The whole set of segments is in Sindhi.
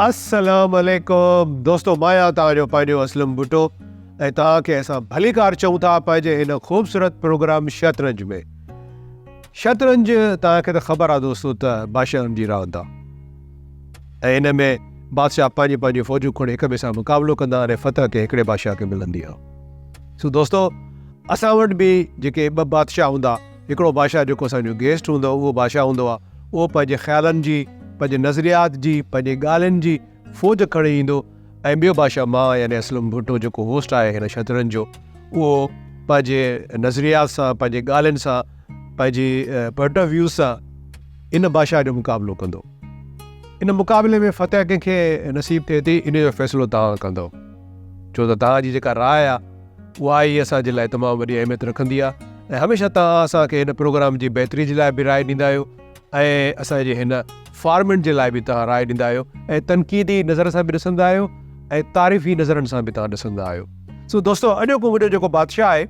السلام عليڪم دوستو مان آهيان توهان جو پنهنجو اسلم ڀٽو ۽ توهان کي اسان ڀليڪار چئون ٿا پنهنجي هن خوبصورت پروگرام شطرنج ۾. شطرنج توهان کي ته خبر آهي دوستو ته بادشاهن جي راند آهي ۽ ان ۾ بادشاهه پنهنجي پنهنجي فوجون کڻي هڪ ٻئي سان مقابلو ڪندا آهن ۽ فتح ڪنهن هڪڙي بادشاهه کي ملندي آهي. سو دوستو اسان وٽ به جيڪي ٻه بادشاهه هوندا هڪڙو بادشاهه جيڪو اسان جو گيسٽ هوندو اهو بادشاهه هوندو آهي اهو پنهنجي خيالن جي پنهنجي نظريات جي پنهنجي ڳالهين جي فوج کڻي ايندو ۽ ٻيو بادشاهه مان يعني اسلم ڀٽو جيڪو هوسٽ آهي هن شطرنج جو اهو پنهنجي نظريات سان پنهنجي ڳالهين سان پنهنجي پوائنٽ آف ويو سان ان بادشاهه جو مقابلو ڪندو. ان مقابلي ۾ فتح ڪنهن کي نصيب ٿئي ٿي ان جو فيصلو توهان ڪندؤ ڇو ته توهان جي جيڪا راء آهي اها ئي اسان جي لاء تمام وڏي اهميت رکندي آهي ۽ هميشه توهان اسان کي هن پروگرام جي بهتري جي لاء به راء ڏيندا آهيو ۽ اسان جي هن فارميٽ جي لاء به توهان راء ڏيندا آهيو ۽ تنقيدي نظر سان به ڏسندا آهيو ۽ تعريفي نظرن سان به توهان ڏسندا آهيو. سو دوستو اڄوڪو منهنجو جيڪو بادشاهه آهي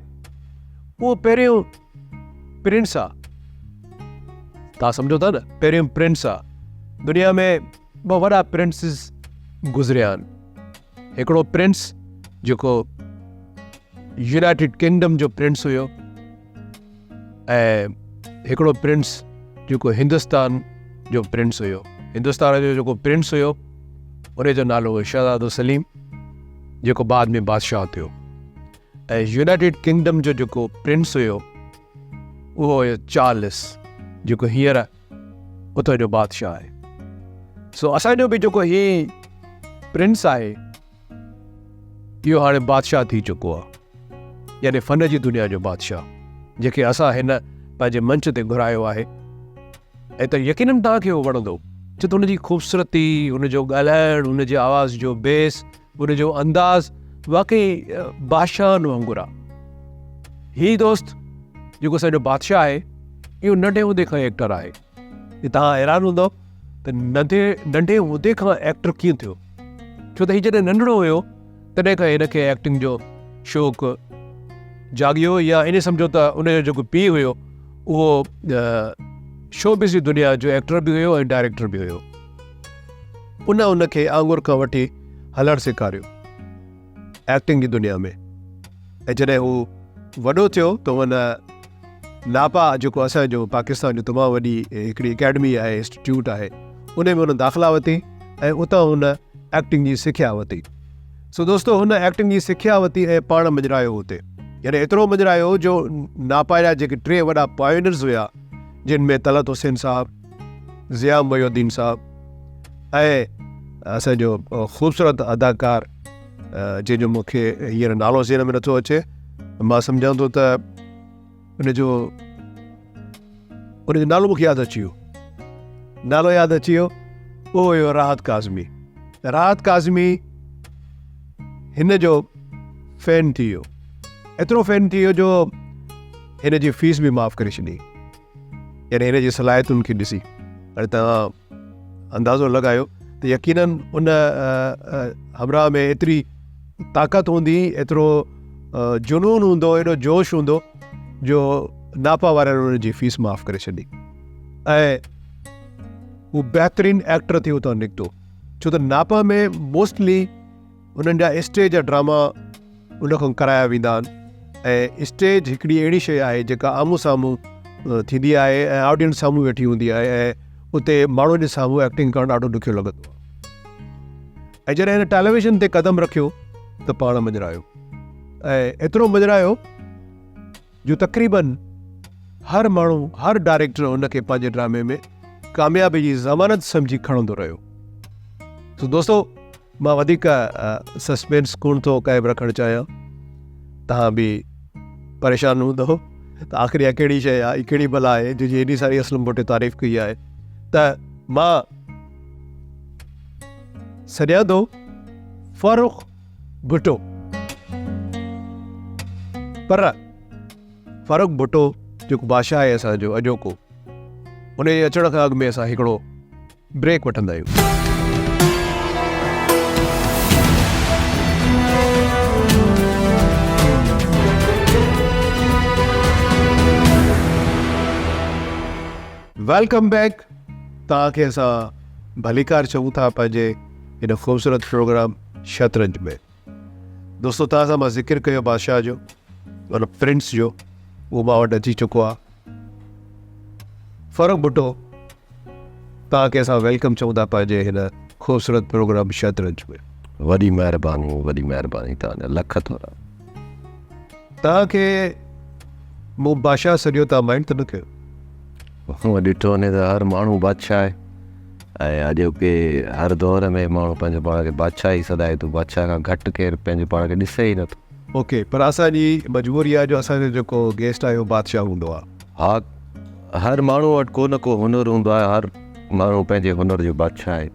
اهو پهريون پرنس آ توهان سمجهو ٿا نه پهريون پرنس آ دنيا ۾ ٻه وڏا پرنسز گذريا آهن هڪڙو پرنس جيڪو يونائيٽيڊ ڪنگڊم جو پرنس هيو ۽ هڪڙو پرنس جيڪو هندستان جو پرنس هيو هندستان جو جيڪو پرنس هيو ان جو نالو هيو شهزادو سليم جيڪو بعد ۾ بادشاهه ٿيو ۽ يونائيٽيڊ ڪنگڊم جو جيڪو پرنس هيو اهو هيو چارلس جيڪو هينئر اتان جو بادشاهه آهي. سو اسان جو به جيڪو هي پرنس آهي اهو هاڻي بادشاهه ٿي چڪو آهي يعني فن جي دنيا جو بادشاهه جنهن کي اسان هن پنهنجي منچ تي گهرايو آهي ۽ ته يقينن توهان کي اهو وڻندو ڇو ته هن جي خوبصورتي هن جو ڳالهائڻ هن جي آواز جو بيس ان جو انداز واقعي بادشاهن وانگر آ. هي دوست جيڪو اسان جو بادشاهه آهي اهو ننڍي هوندي کان ايڪٽر آهي. توهان حيران هوندؤ ته ننڍي ننڍي هوندي کان ايڪٽر ڪيئن ٿيو؟ ڇو ته هي جڏهن ننڍڙو هيو تڏهن کان هن کي ايڪٽنگ جو شوق جاڳيو يا ائين سمجهو ته ان جو جيڪو پيء هيو اهو شوبز جي دنيا جو ايڪٽر به هيو ۽ ڊائريڪٽر به هيو. ان ان کي آڱر کان وٺي هلڻ سيکاريو ايڪٽنگ جي دنيا ۾ ۽ جڏهن هو وڏو ٿيو ته هن ناپا جيڪو اسان جو پاڪستان جو تمام وڏي هڪڙي اڪيڊمي آهي انسٽيٽيوٽ آهي ان ۾ هن داخلا ورتي ۽ اتان هن ايڪٽنگ جي سکيا ورتي سو دوستو هن ايڪٽنگ جي سکيا ورتي ۽ پاڻ مڃرايو اتي يعني ايترو مڃرايو جو ناپا جا جيڪي ٽي وڏا پائونرز هيا جن ۾ طلعت حسين صاحب ضياء محي الدين صاحب ۽ اسان جو خوبصورت اداڪار جنهن جو مون کي هينئر نالو ذهن ۾ نٿو اچي مان سمجهان ٿو ته ان جو ان جو نالو مونکي ياد اچي ويو نالو ياد اچي ويو اهو هيو راحت ڪاظمي راحت ڪاظمي هن جو فين ٿي ويو ايترو فين ٿي ويو جو هن جي فيس به معاف ڪري ڇڏي يعني هن جي صلاحيتن کي ڏسي هاڻي توهان اندازو لڳايو ته يقينن ان همراهه ۾ ايتري طاقت هوندي ايترو جنون هوندو ايڏو جوش هوندو جو ناپا وارن ان جي فيس معاف ڪري ڇڏي ۽ هو بهترين ايڪٽر ٿي اتان نڪتو ڇو ته ناپا ۾ موسٽلي انهن جا اسٽيج جا ڊراما ان کان ڪرايا ويندا آهن ۽ اسٽيج هڪڙي اهڙي شيء آهي جيڪا آمهون سامهون ٿيندي آهي ۽ آڊينس سامهون ويٺي هوندي آهي ۽ اتي ماڻهن جي سامهون ايڪٽنگ ڪرڻ ڏاڍو ڏکيو لڳندو آهي ۽ جڏهن هن ٽيليويزن تي قدم رکيو ته پاڻ مڃرايو ۽ ايترو مڃرايو جو تقريبن هر ماڻهو هر ڊائريڪٽر هن کي پنهنجي ڊرامي ۾ ڪاميابي جي ضمانت سمجهي کڻندو رهيو. سو دوستو مان وڌيڪ سسپينس ڪونه ٿو قائم رکڻ چاهيان توهان به پريشان هوندؤ ته آخر اها ڪهڙي شيء آهي ڪهڙي بلا آهي جنهن جي ايڏي ساري اسلم ڀٽي تعريف ڪئي آهي ته مان سڏيان ٿو فرخ ڀٽو پر فرخ ڀٽو جيڪو بادشاهه آهي اسان جو اڄوڪو ان جي اچڻ کان اڳ ۾ اسان هڪڙو بريڪ وٺندا آهيون. Welcome back توهان کي اسان ڀليڪار چئون ٿا پنهنجي هن خوبصورت پروگرام شطرنج ۾. دوستو توهان سان مان ذڪر ڪيو بادشاهه جو مطلب پرنس جو اهو مان وٽ اچي چڪو آهي. فرخ ڀٽو توهان کي اسان welcome چئون ٿا پنهنجي هن خوبصورت پروگرام شطرنج ۾. وڏي مهرباني وڏي مهرباني توهان جا لک ٿورا. توهان کي مون بادشاهه سڏيو توهان مائنڊ ته نه ڪيو. مون ڏٺو ني ته هر ماڻهو بادشاهه آهي ۽ اڄوڪي هر دور ۾ ماڻهو پنهنجو پاڻ کي بادشاهه ئي سڏائي ٿو بادشاهه کان گهٽ ڪير پنهنجو پاڻ کي ڏسي ئي نٿو. اوڪي پر اسان جي مجبوري آهي جو اسان جو جيڪو گيسٽ آهي اهو بادشاهه هوندو آهي. ها هر ماڻهو وٽ ڪو نه ڪو هنر هوندو آهي هر ماڻهو پنهنجي هنر جو بادشاهه آهي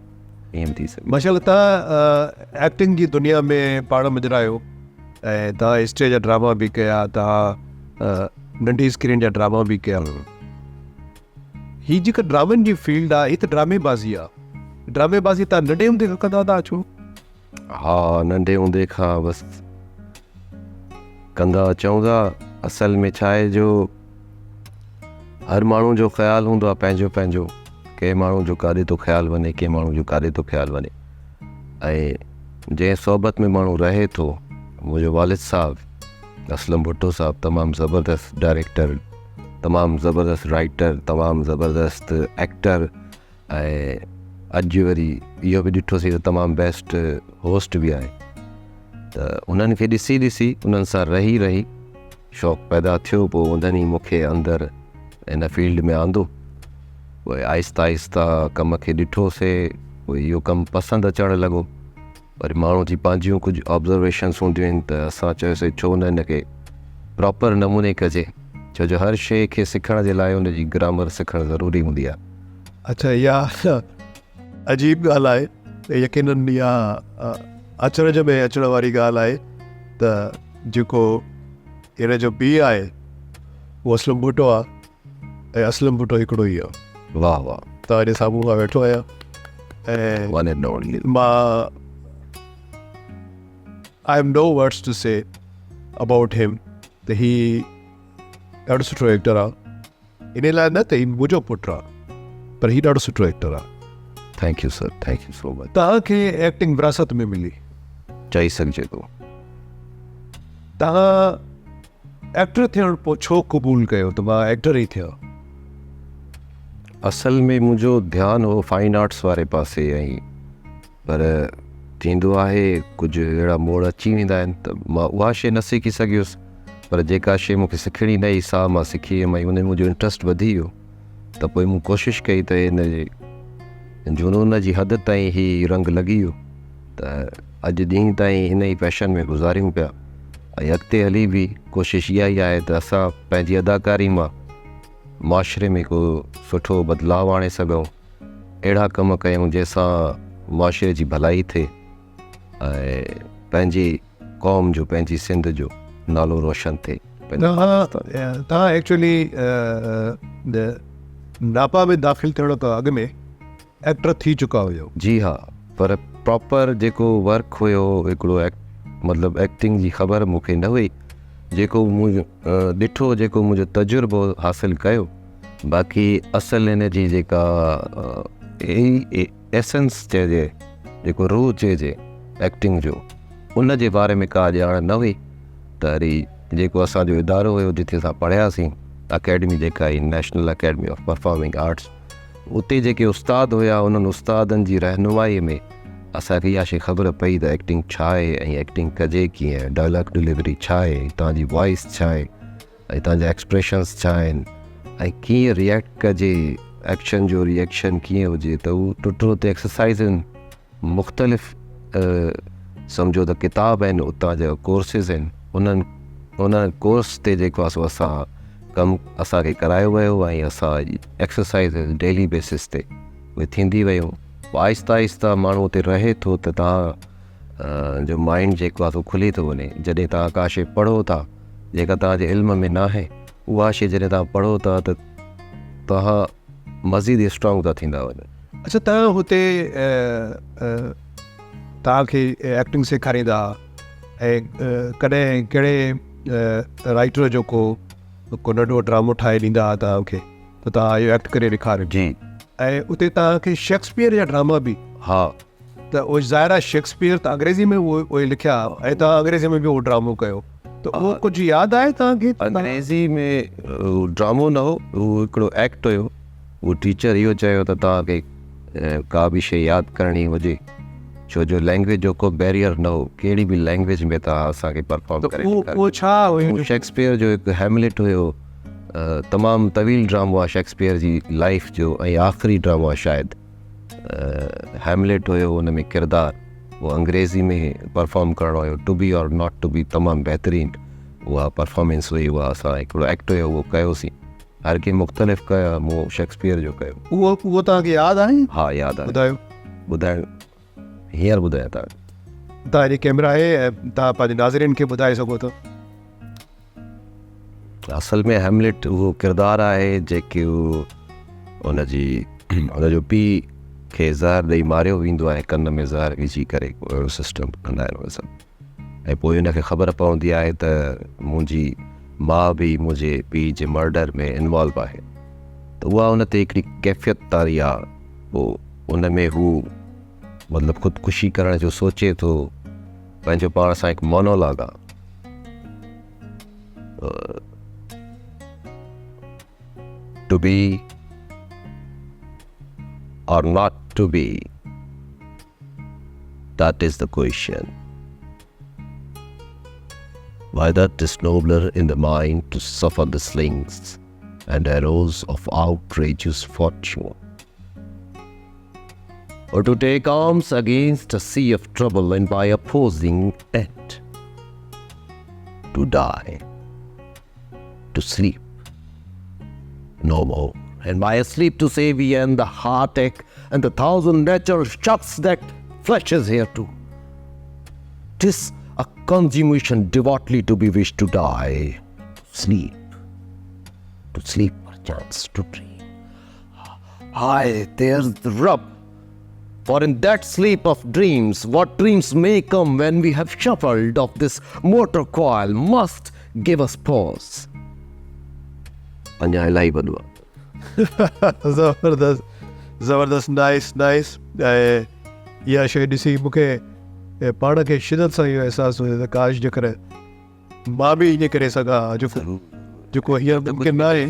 ائين به ٿي سگهي. ماشاء الله توهان ايڪٽنگ جي دنيا ۾ پاڻ مڃرايو ۽ توهان اسٽيج جا ڊراما به ڪيا توهان ننڍي اسڪرين جا ڊراما به ڪيا. هي جيڪا ڊرامن جي فيلڊ آ هي ته ڊرامي بازي آ. ڊرامي بازي توهان ننڍي هوندي کان ڪندا ٿا اچو؟ ها ننڍي هوندي کان بس ڪندا اچون ٿا. اصل ۾ ڇا آهي جو هر ماڻهو جو خيال هوندو آ پنهنجو پنهنجو ڪنهن ماڻهو جو ڪاڏي ٿو خيال وڃي ڪنهن ماڻهو جو ڪاڏي ٿو خيال وڃي ۽ جنهن صحبت ۾ ماڻهو رهي ٿو منهنجو والد صاحب اسلم ڀٽو صاحب تمام زبردست ڊائريڪٽر تمام زبردست رائيٽر تمام زبردست ايڪٽر ۽ اڄ وري اهو به ڏٺوسين ته تمام بيسٽ هوسٽ به آهي ته انهن کي ڏسي ڏسي انهن سان رهي رهي شوق پيدا ٿيو پوء انهن ئي مونکي اندر ان فيلڊ ۾ آندو پوء آهستي آهستي ڪم کي ڏٺوسي پوء اهو ڪم پسند اچڻ لڳو وري ماڻهو جي پنهنجيون ڪجهه آبزرويشنس هونديون آهن ته اسان چيوسي ڇو نه ان کي پراپر نموني ڪجي ڇو جو هر شيء کي سکڻ جي لاء ان جي گرامر سکڻ ضروري هوندي آهي. اڇا اها عجيب ڳالهه آهي ته يقينن اها اچرج ۾ اچڻ واري ڳالهه آهي ته جيڪو هن جو پيء آهي اهو اسلم ڀٽو آهي ۽ اسلم ڀٽو هڪڙو ئي آهي. واه واه. توهان جي سامهون مان ويٺو آهيان ۽ ون اينڊ اونلي. مان I have no words to say about him ته هي ڏاڍو سٺو ايڪٽر آهي ان لاء نه ته هي منهنجو پٽ آهي پر هي ڏاڍو سٺو ايڪٽر آهي. Thank you sir thank you so much. توهان کي ايڪٽنگ وراثت ۾ ملي. چئي سگهجي ٿو. توهان ايڪٽر ٿيڻ پوء ڇو قبول ڪيو ته مان ايڪٽر ئي ٿيان؟ اصل ۾ منهنجو ڌيان هو فائن آرٽس واري پاسي ۽ پر ٿيندو آهي ڪجهه اهڙا موڙ اچي ويندا آهن ته مان اها شيء نه سکي سگهيس پر جيڪا شيء مون کي سکڻي نه هئي سا مان سکي ويم ۽ ان ۾ منهنجو انٽرسٽ وڌي ويو ته پوء مون ڪوشش ڪئي ته ان جي جنون جي حد تائين هي رنگ لڳي ويو ته اڄ ڏينهن تائين ان ئي پيشن ۾ گذاريون پيا ۽ اڳتي هلي به ڪوشش اها ئي آهي ته اسان پنهنجي اداڪاري مان معاشري ۾ ڪو سٺو بدلاء آڻي سگهون اهڙا ڪم ڪيون جنهن سان معاشري جي ڀلائي ٿئي ۽ پنهنجي قوم جو پنهنجي سنڌ جو نالو روشن ٿئي. توهان ايڪچولي ناپا ۾ داخل ٿيڻ کان اڳ ۾ ايڪٽر ٿي چڪا هيو. جي ها پر پراپر جيڪو ورڪ هيو هڪڙو مطلب ايڪٽنگ جي خبر مون کي نه هئي جيڪو مون ڏٺو جيڪو منهنجو تجربو حاصل ڪيو باقي اصل ان جي جيڪا ايسنس چئجي جيڪو روح چئجي ايڪٽنگ جو ان جي باري ۾ ڪا ڄاڻ نه هئي ته وري جيڪو اسان جو ادارو هيو جتي اسان پڙهياسين اڪيڊمي جيڪا هئي national academy of performing arts اتي جيڪي استاد هيا انهن استادن جي رهنمائي ۾ اسان کي اها شي خبر پئي ته ايڪٽنگ ڇا آهي ۽ ايڪٽنگ ڪجي ڪيئن، ڊائلاگ ڊليوري ڇا آهي، توهان جي وائس ڇا آهي ۽ توهان جا ايڪسپريشنس ڇا آهن ۽ ڪيئن ريئيڪٽ ڪجي، ايڪشن جو ريئيڪشن ڪيئن هجي ته هو ٽٽو تي ايڪسرسائز آهن مختلف سمجهو ته ڪتاب آهن اتان جا ڪورسز آهن انهن انهن ڪورس تي جيڪو آهي سو اسان ڪم اسان کي ڪرايو ويو ۽ اسان ايڪسرسائز ڊيلي بيسس تي اهي ٿيندي ويون پوء آهستي آهستي ماڻهو اتي رهي ٿو ته توهان جو مائنڊ جيڪو آهي سو کلي ٿو وڃي جڏهن توهان ڪا شي پڙهو ٿا جيڪا توهان جي علم ۾ ناهي اها شي جڏهن توهان پڙهو ٿا ته توهان مزيد اسٽرانگ ٿا ٿيندا وڃو. اڇا توهان هتي توهان کي ايڪٽنگ سيکاريندا ها ۽ ڪڏهن ڪهڙي رائيٽر جو ڪو ڪو ننڍو ڊرامو ٺاهي ڏيندا ها توهان کي ته توهان اهو ايڪٽ ڪري ڏيکاريو. جي. ۽ اتي توهان کي شيڪسپيئر جا ڊراما به. ها ته اهو ظاهر آهي شيڪسپيئر ته انگريزي ۾ اهي لکيا ۽ توهان انگريزي ۾ به اهو ڊرامو ڪيو ته اهو ڪجهه ياد آهي توهان کي؟ انگريزي ۾ ڊرامو نه هو، اهو هڪڙو ايڪٽ هيو. اهو ٽيچر اهو چيو ته توهان کي ڪا به شيء ياد ڪرڻي هجي، ڇو جو لينگويج جو ڪو بيريئر نه هو، ڪهڙي به لينگويج ۾ توهان اسان کي پرفارم ڪري ڏيکاريو. اهو ڇا هيو؟ اهو شيڪسپيئر جو هڪ هيملٽ هيو. تمام طويل ڊرامو آهي شيڪسپيئر جي لائيف جو ۽ آخري ڊرامو آهي شايد. هيمليٽ هيو ان ۾ ڪردار اهو انگريزي ۾ پرفارم ڪرڻو هيو to be or not to be تمام بهترين اها پرفارمنس هئي اها اسان هڪڙو ايڪٽ هيو اهو ڪيوسين هر ڪنهن مختلف ڪيو مون شيڪسپيئر جو ڪيو. اهو اهو توهان کي ياد آهي؟ ها ياد آهي. ٻڌايو. ٻڌائڻ هينئر ٻڌايان توهان کي. توهان جي ڪيمرا آهي ۽ توهان پنهنجي ناظرين کي ٻڌائي سگهو ٿا. اصل ۾ هيملٽ اهو ڪردار آهي جيڪي ان جي ان جو پيء کي زهر ڏئي ماريو ويندو آهي ڪن ۾ زهر وجهي ڪري ڪو اهڙو سسٽم ڪندا آهن اهي سڀ ۽ پوء ان کي خبر پوندي آهي ته منهنجي ماء به منهنجي پيء جي مرڊر ۾ انوالو آهي ته اها ان تي هڪڙي ڪيفيت طاري آهي پوء ان ۾ هو مطلب خودڪشي ڪرڻ جو سوچي ٿو پنهنجو پاڻ سان هڪ مونولاگ آهي To be or not to be, that is the question. Whether 'tis nobler in the mind to suffer the slings and arrows of outrageous fortune, or to take arms against a sea of trouble and by opposing it, to die, to sleep no more, and by sleep to save ye and the heartache and the thousand natural shocks that flesh is here to. 'Tis a consummation devoutly to be wished to die, to sleep, to sleep perchance, to dream. Aye, there's the rub. For in that sleep of dreams, what dreams may come when we have shuffled off this mortal coil must give us pause. اڃا الاهي وڏو آ. زبردست زبردست نائس نائس ۽ اها شيء ڏسي مون کي پاڻ کي شدت سان اهو احساس ٿو ٿئي ته ڪاش جيڪر مان به ائين ڪري سگهان ها جيڪو جيڪو هينئر ممڪن نه آهي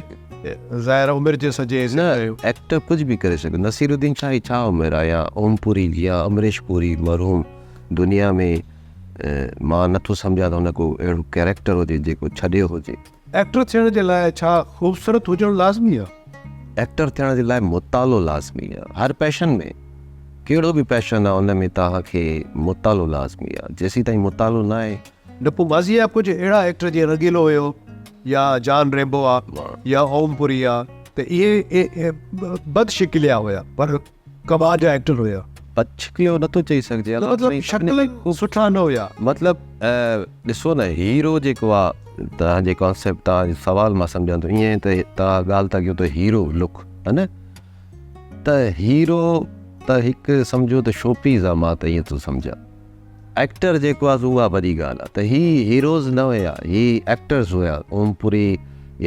ظاهر عمر جي سڄي نه ايڪٽر ڪجهه به ڪري سگهي نصير الدين شاهه جي ڇا عمر آهي يا اوم پوري يا امريش پوري مرحوم دنيا ۾ مان نٿو سمجهان ته هن ڪو اهڙو ڪيريڪٽر هجي جيڪو ڇڏيو هجي. ايڪٽر ٿيڻ جي لاء ڇا خوبصورت هجڻ لازمي آهي؟ ايڪٽر ٿيڻ جي لاء مطالعو لازمي آهي هر پيشن ۾ ڪهڙو به پيشن آهي ان ۾ توهان کي مطالعو لازمي آهي جيسين تائين مطالعو نه آهي. نه پوء ماضيء جا ڪجهه اهڙا ايڪٽر جيئن رنگيلو هيو يا جان ريمبو آ يا اوم پوري آ ته اهي بد شڪليا هيا پر ڪمال جا ايڪٽر هيا. بد شڪليو نٿو چئي سگهجي نه مطلب شڪل سٺا نه هيا. مطلب ڏسو نه هيرو جيڪو آ توهان جي ڪانسيپٽ توهان جو سوال مان سمجهان ٿو ائين ته توهان ڳالهه ٿا ڪيو ته هيرو لڪ ها نه ته هيرو ته هڪ سمجهو ته شو پيس آ مان ته ائين ٿو سمجهان. ايڪٽر جيڪو آ سو اها وڏي ڳالهه آ ته هي هيروز نه هيا هي ايڪٽرز هيا اوم پوري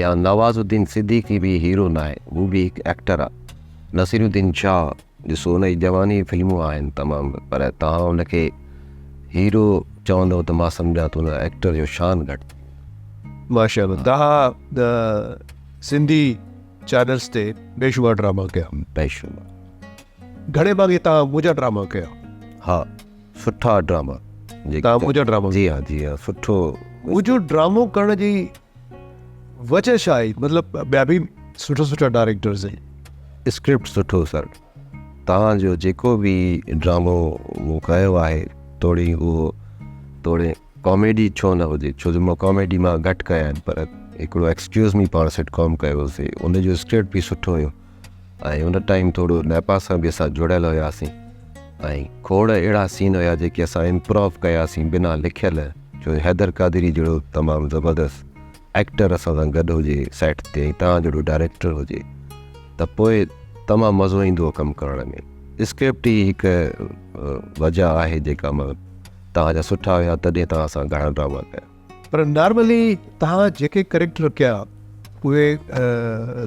يا نواز الدين صديقي به هيرو ناهي هو به هڪ ايڪٽر آ نصير الدين شاهه ڏسو ان جي جواني جون فلمون آهن تمام پر توهان ان کي هيرو چوندو ته مان سمجهان ٿو ان ايڪٽر جو شان گهٽ ٿي ويندو. ماشاءالله توهان سنڌي چينلز تي بيشمار ڊراما ڪيا. بيشمار. گهڻي ڀاڱي توهان منهنجا ڊراما ڪيا. ها سٺا ڊراما توهان منهنجا ڊراما جي ها جي ها سٺو منهنجو ڊرامو ڪرڻ جي وجه ڇا آهي مطلب ٻيا به سٺا سٺا ڊائريڪٽرز آهن. اسڪرپٽ سٺو سر توهان جو جيڪو به ڊرامو مون ڪيو آهي توڙي اهو توڙي ڪاميڊي ڇو نه هجي ڇو جو مان ڪاميڊي مان گهٽ ڪيا آهن پر هڪڙو ايڪسڪيوز مي پاڻ سٽ ڪام ڪيو هوسي ان جو اسڪرپٽ به سٺو هيو ۽ ان ٽائيم ٿورو نيپا سان به اسان جڙيل هياسين ۽ کوڙ اهڙا سين هيا جيڪي اسان امپروو ڪياسين بنا لکيل ڇو جو حيدر قادري جهڙو تمام زبردست ايڪٽر اسان سان گڏ هجي سيٽ تي ۽ توهان جهڙو ڊائريڪٽر هجي ته پوء تمام مزو ايندو هو ڪم ڪرڻ ۾ اسڪرپٽ ئي هڪ وجه آهي جيڪا مان توهان جا سٺا هيا تڏهن توهان سان گهڻا ڊراما ڪيا. پر نارملي توهان جيڪي ڪريڪٽر ڪيا اهي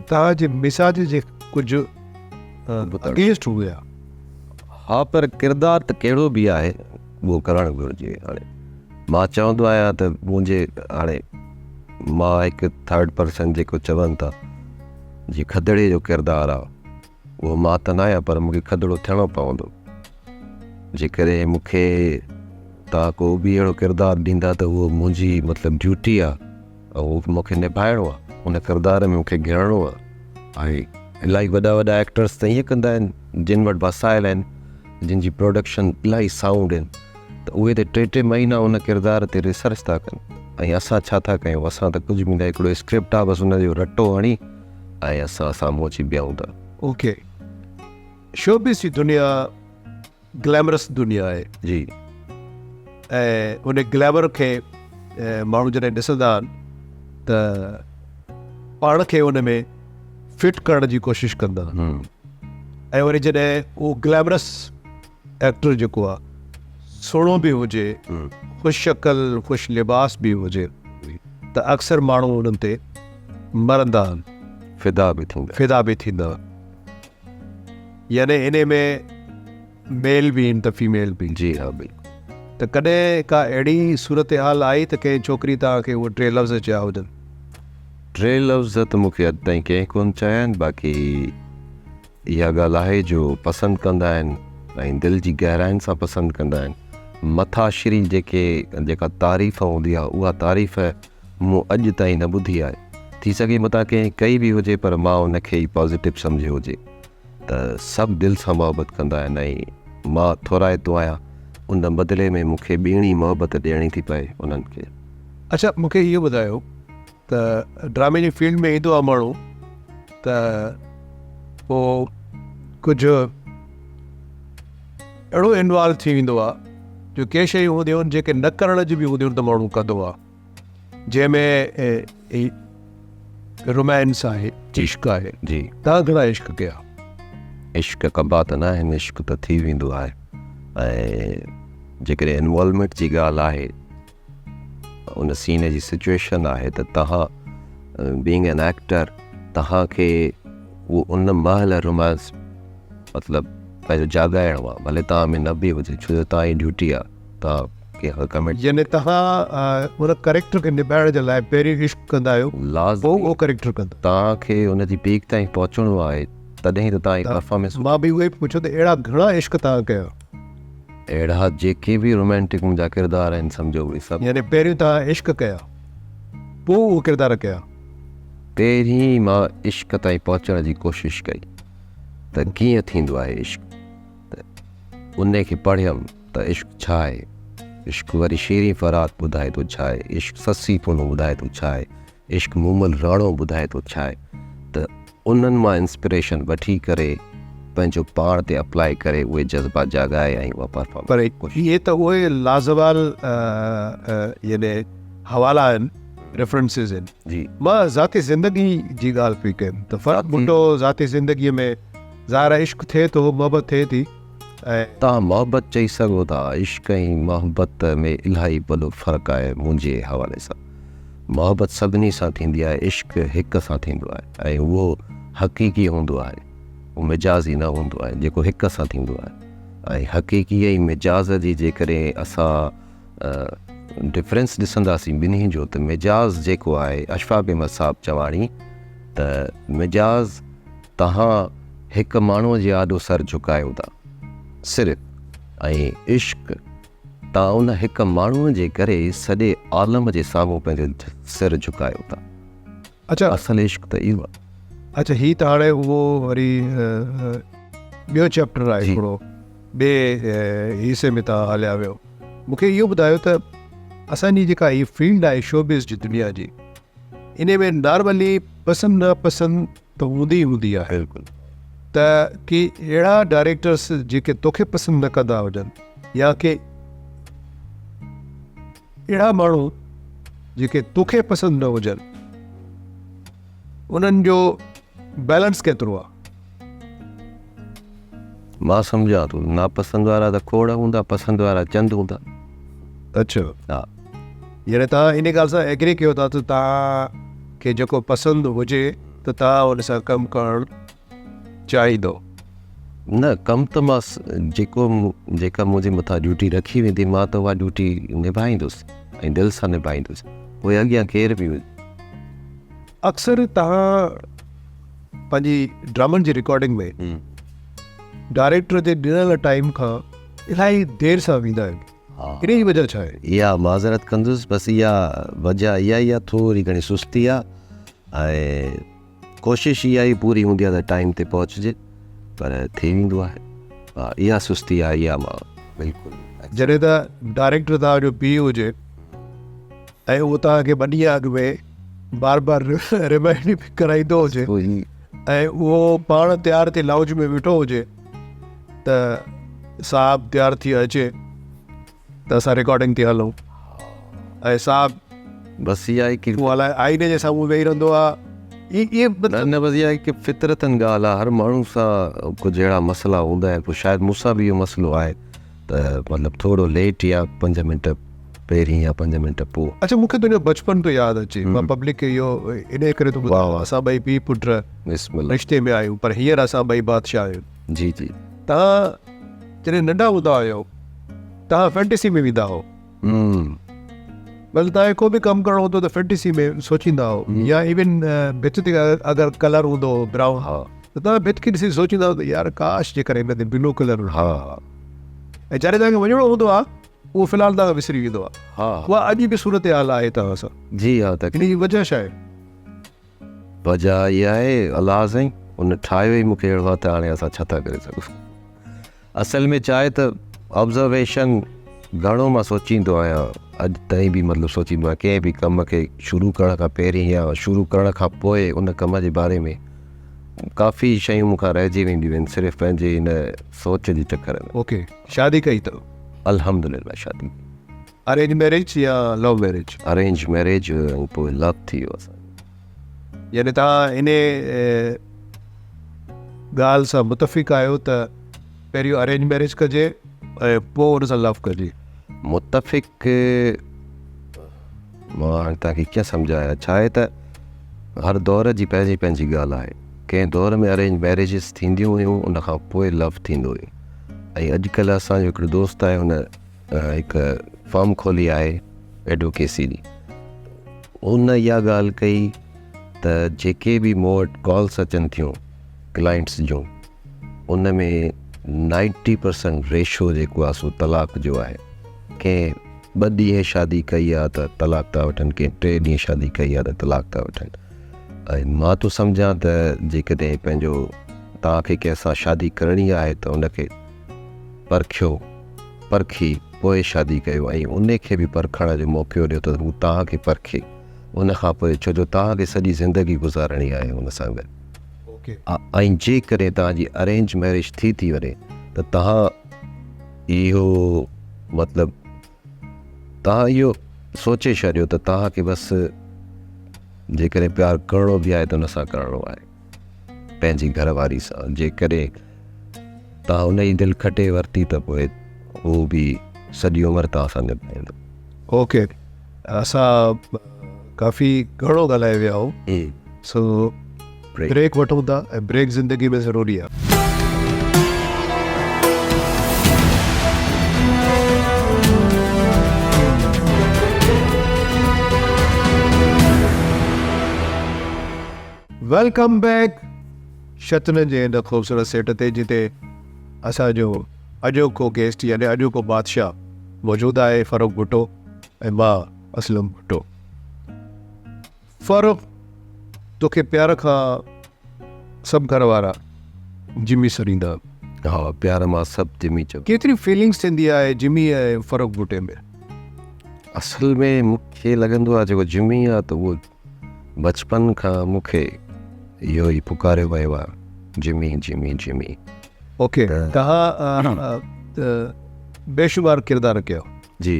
توهان جي مزاج جي ڪجهه اگينسٽ هيا. ها پر ڪردار ته ڪهڙو به آهي اهو ڪرڻ گهرجي. هاڻي مان چوندو آهيان ته منهنجي هاڻي مان هڪ ٿرڊ پرسن جيڪو چون ٿا جي کدڙي جو ڪردار آ اهو مان ته ناهيان پر مونکي کدڙو ٿيڻو پوندو. جيڪڏهن مونکي توهان ڪو به اهڙو ڪردار ڏيندا ته اهو منهنجي مطلب ڊيوٽي آ ۽ اهو مونکي نڀائڻو آ ان ڪردار ۾ مونکي گهڙڻو آ. ۽ الاهي وڏا وڏا ايڪٽرس ته ائين ڪندا آهن جن وٽ وسائل آهن جن جي پروڊڪشن الاهي سائونڊ آهن ته اهي ته ٽي ٽي مهينا ان ڪردار تي ريسرچ ٿا ڪن ۽ اسان ڇا ٿا ڪيون اسان ته ڪجهه به نه هڪڙو اسڪرپٽ آ بس ان جو رٽو هڻي ۽ اسان سامهون اچي بيهون ٿا. اوڪي شوبز جي دنيا گليمرس دنيا آهي. جي. ۽ ان گليمر کي ماڻهو جڏهن ڏسندا آهن ته پاڻ کي ان ۾ فٽ ڪرڻ جي ڪوشش ڪندا آهن ۽ وري جڏهن اهو گليمرس ايڪٽر جيڪو آهي سهڻو به هجي خوش شڪل خوش لباس به هجي ته اڪثر ماڻهو انهن تي مرندا آهن فدا به ٿيندا فدا به ٿيندا آهن يعني انهي ۾ ميل به آهن ته فيميل به. جي ها بلڪل. ته ڪڏهن ڪا اهڙي صورتحال آئي ته ڪنهن ڇوڪري توهان کي اهي ٽي لفظ چيا هجن؟ ٽي لفظ ته مون کي اڄ تائين ڪنهن ڪونه چيا آهن باقي اها ڳالهه آهي جو پسند ڪندا آهن ۽ دل جي گهراين سان پسند ڪندا آهن. مٿاڇري جيڪي جيڪا تعريف هوندي آهي اها تعريف مون اڄ تائين نه ٻڌي آهي. ٿي سگهي متان ڪنهن ڪئي به هجي پر مان ان کي ئي پازيٽو سمجهيو هجي ته سڀ دل سان محبت ڪندا آهن ۽ مان ٿورائتو آهيان ان بدلي ۾ مون کي ٻيڻي محبت ڏيڻي ٿي پئي انهن کي. اڇا مون کي اهو ٻڌايو ته ڊرامي جي فيلڊ ۾ ايندو آهي ماڻهو ته پوء ڪجهه اهڙو انوالو ٿي ويندو آهي جو ڪي شيون هونديون آهن جيڪي نه ڪرڻ جون به هونديون آهن ته ماڻهو ڪندو آهي. جنهن ۾ رومانس آهي، عشق آهي. جي. توهان گهڻا عشق ڪيا؟ عشق ڪبا ته ناهن، عشق ته ٿي ويندو آهي ۽ جيڪڏهن انوالومينٽ جي ڳالهه آهي، ان سين جي سچويشن آهي ته توهان بينگ اين ايڪٽر توهان کي اهو ان مهل رومانس مطلب پنهنجو جاڳائڻو آهي، ڀلي توهان ۾ نه به هجي، ڇو جو توهان جي ڊيوٽي آهي. توهان ڪنهن کان ڪميٽ. يعني توهان ان ڪريڪٽر کي نڀائڻ جي لاء پهرين عشق ڪندا آهيو پوء اهو ڪريڪٽر ڪندا. توهان کي ان جي پيڪ تائين پهچڻو آهي تڏهن ته توهان جي پرفارمنس. مان به اهو ئي پڇيو ته اهڙا گهڻا عشق توهان ڪيا؟ اهڙا جيڪي به رومانٽڪ منهنجا ڪردار آهن سمجهو اهي سڀ. يعني پهريون توهان عشق ڪيا پوء اهو ڪردار ڪيا؟ پهرين مان عشق تائين پهچڻ جي ڪوشش ڪئي ته ڪيئن ٿيندو آهي عشق ته ان کي پڙهيم. ته عشق ڇا آهي؟ عشق وري شيرين فرهاد ٻڌائي ٿو ڇا آهي؟ عشق سسي پنهون ٻڌائي ٿو ڇا آهي؟ عشق مومل راڻو ٻڌائي ٿو ڇا آهي؟ ته انهن مان انسپريشن وٺي ڪري پنهنجو پاڻ تي اپلائي ڪري اهي جذبا جاڳائي ۽ اها پرفارمنس پر اهي ته اهي لازوال يعني حوالا آهن، ريفرنسز آهن. جي. مان ذاتي زندگي جي ڳالهه پئي ڪيم ته فرحت ڀٽو ذاتي زندگي ۾ ظاهر آهي عشق ٿئي ٿو، محبت ٿئي ٿي. ۽ توهان محبت چئي سگهو ٿا. عشق ۽ محبت ۾ الاهي وڏو فرق آهي منهنجي حوالي سان. محبت سڀني سان ٿيندي آهي عشق هڪ سان ٿيندو آهي ۽ اهو حقيقي هوندو آهي اهو مجازي نه هوندو آهي جيڪو هڪ سان ٿيندو آهي ۽ حقيقي ۽ مجاز جي جيڪڏهن اسان ڊفرنس ڏسنداسين ٻنهي جو ته مجاز جيڪو آهي اشفاق احمد صاحب چواڻي ته مجاز توهان هڪ ماڻهوء جي آڏو سر جهڪايو ٿا صرف ۽ عشق توهان ان هڪ ماڻهوء جي ڪري سڄي عالم جي سامهون پنهنجو سر جهڪايو ٿا. اڇا اصل عشق ته اهو آهي. اڇا هي ته هاڻي اهو وري ٻيو چيپٽر آهي هڪڙو ٻئي حصي ۾ توهان هليا ويو. مون کي اهو ٻڌايو ته اسان جي جيڪا هي فيلڊ آهي شوبز جي دنيا جي انهي ۾ نارملي پسند نا پسند ته هوندي ئي هوندي آهي. بلڪل. ته ڪي اهڙا ڊائريڪٽرس جيڪي توکي پسند نه ڪندا هجن يا ڪي اهڙا ماڻهو جيڪي توکي پسند نه هجن انهن جو بيلنس ڪيترو آهي؟ مان سمجهان ٿو ناپسند وارا ته کوڙ هوندا پسند وارا چند هوندا. اڇا. ها. يعني توهان ان ڳالهه سان ايگري ڪيو ٿا ته توهان کي جيڪو پسند هجي ته توهان ان سان ڪم ڪرڻ چاهيندو. نه ڪم ته مان جيڪو جيڪا منهنجي مٿان ڊيوٽي رکي ويندي مان ته اها ڊيوٽي نڀائيندس ۽ دل سان نڀائيندس پوء اڳيان ڪير به هجي. اڪثر توهان پنهنجي ڊرامن جي رڪارڊنگ ۾ ڊائريڪٽر جي ڏنل ٽائيم کان الاهي دير سان ويندا آهيو انهي جي وجه ڇا آهي؟ اها معذرت ڪندس بس اها وجه اها ئي آهي ٿوري گهڻي سستي آهي ۽ ڪوشش اها ئي پوري هوندي آهي ته ٽائيم تي پهچجي پر ٿي ويندو آهي ها اها سستي آهي اها مان بلڪل. جڏهن ته ڊائريڪٽر توهان جو پيء هجي ۽ اهو توهان کي ٻه ڏينهن اڳ ۾ بار بار ريمائنڊ به ڪرائيندو هجي ۽ اهو پاڻ تيار ٿي لائونج ۾ ويٺو هجي ته صاحب تيار ٿي اچي ته اسان رڪارڊنگ تي هلون ۽ صاحب بس اها ئي هو الائي آئيني جي سامهون ويهي رهندو آ اي نه نه بس اها هڪ فطرتن ڳالهه آ هر ماڻهو سان ڪجهه اهڙا مسئلا هوندا آهن پوء شايد مون سان به اهو مسئلو آهي ته مطلب ٿورو ليٽ يا پنج منٽ پهرين يا پنج منٽ پوء. اڇا مون کي تنهنجو بچپن ٿو ياد اچي مان پبلڪ کي اهو انهي ڪري ٿو ٻڌايان اسان ٻئي پيء پٽ رشتي ۾ آهيون پر هينئر اسان ٻئي بادشاهه آهيون. جي جي. توهان جڏهن ننڍا هوندا هيو توهان فينٽيسي ۾ ويندا هو مطلب توهان کي ڪو به ڪم ڪرڻو هوندو ته فينٽيسي ۾ سوچيندا هو يا ايون ڀت تي اگر ڪلر هوندو هو برائون ها ته توهان ڀت کي ڏسي سوچيندا هو ته يار ڪاش جيڪر هن تي بلو ڪلر ها ۽ جڏهن توهان کي وڃڻو هوندو آهي اهو في الحال توهان وسري ويندو آهي ها اها اڄ به صورتحال آهي توهان سان جي ها ته ان جي وجه ڇا آهي؟ وجه اها آهي الله سائين ان ٺاهيو ئي مون کي اهڙو آهي ته هاڻي اسان ڇا ٿا ڪري سگهون. اصل ۾ ڇا آهي ته آبزرويشن گهڻو مان سوچيندو آهيان اڄ تائين به مطلب سوچيندو آهيان ڪنهن به ڪم کي شروع ڪرڻ کان پهرين يا شروع ڪرڻ کان پوء ان ڪم جي باري ۾ ڪافي شيون مون کان رهجي وينديون آهن صرف پنهنجي ان سوچ جي چڪر ۾. اوڪي شادي ڪئي اٿو؟ الحمدلله شادي. ارينج ميريج يا لو ميريج؟ ارينج ميريج ۽ پوء لو ٿي ويو اسان جو. يعني توهان انهي ڳالهه سان متفق آهيو ته پهريون ارينج ميريج ڪجي ۽ پوء ان سان لو ڪجي؟ متفق مان هاڻي توهان کي ڪيئن سمجهايان ڇا آهي ته هر دور جي پنهنجي پنهنجي ڳالهه آهي ڪنهن دور ۾ ارينج ميريجز ٿينديون هيون ان کان پوء لو ٿيندو هيو ۽ اڄڪلهه اسان جو هڪڙو دوست آهي ان هڪ فرم کولي آهي ايڊوڪيسي جي ان اها ڳالهه ڪئي ته جيڪي به مون وٽ ڪالس اچن ٿيون ڪلائنٽس جون ان ۾ نائنٽي پرسنٽ ريشو جيڪو آهي سو طلاق جو آهي ڪنهن ٻه ڏينهن شادي ڪئي آهي ته طلاق ٿا وٺن ڪنهن ٽي ڏينهن شادي ڪئي آهي ته طلاق ٿا وٺن ۽ مان ٿو سمجهان ته جيڪڏهن پنهنجو توهان کي ڪنهن سان شادي ڪرڻي آهي ته ان کي پرکيو، پرکي پوء شادي ڪيو ۽ انهي کي به پرکڻ جو موقعو ڏيو ته هو توهان کي پرکي ان کان پوء ڇو جو توهان کي سڄي زندگي گذارڻي آهي ان سان گڏ ۽ جيڪڏهن توهان جي ارينج ميريج ٿي ٿي وڃي ته توهان اهو مطلب توهان اهو سوچي ڇڏيو ته توهان کي بس جيڪڏهن پيار ڪرڻو به آهي ته ان سان ڪرڻو آهي. پنهنجي گهر واري سان جيڪڏهن توهان ان جي دل کٽي ورتي ته پوء هو به سڄي عمر توهان سان نڀائيندو. اوڪي اسان ڪافي گهڻو ڳالهائي ويا آهيون سو بريڪ وٺون ٿا ۽ بريڪ زندگي ۾ ضروري آهي. Welcome back شطرنج جي هن خوبصورت سيٽ تي جتي اسان جو اڄوڪو گيسٽ يعني اڄوڪو بادشاهه موجود آهي فرخ ڀٽو ۽ مان اسلم ڀٽو. فرخ توکي پيار کان سڀ گهر وارا جمي سڏيندا. ها پيار مان سڀ جمي چون. ڪيتري فيلنگس ٿيندي آهي جمي ۽ فرخ ڀٽي ۾؟ اصل ۾ مونکي لڳندو آهي جيڪو جمي آهي ته اهو بچپن کان مون کي اهو ئي پڪاريو ويو آهي جمي جمي جمي. اوڪي توهان بيشمار ڪردار ڪيا. جي.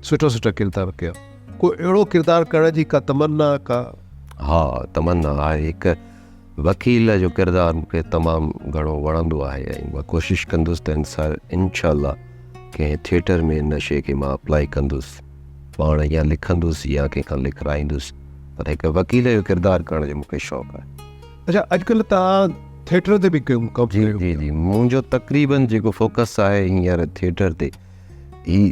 سٺا سٺا ڪردار ڪيا. ڪو اهڙو ڪردار ڪرڻ جي ڪا تمنا ڪا. ها تمنا آهي هڪ وڪيل جو ڪردار مون کي تمام گهڻو وڻندو آهي ۽ مان ڪوشش ڪندس ته انشاء الله ڪنهن ٿيٽر ۾ ان شيء کي مان اپلائي ڪندس. پاڻ يا لکندس يا ڪنهن کان لکرائيندس پر هڪ وڪيل جو ڪردار ڪرڻ جو مون کي شوق آهي. اڇا اڄڪلهه توهان ٿيٽر تي به ڪم ڪيو. جي جي جي منهنجو تقريبن جيڪو فوڪس آهي هينئر ٿيٽر تي. هي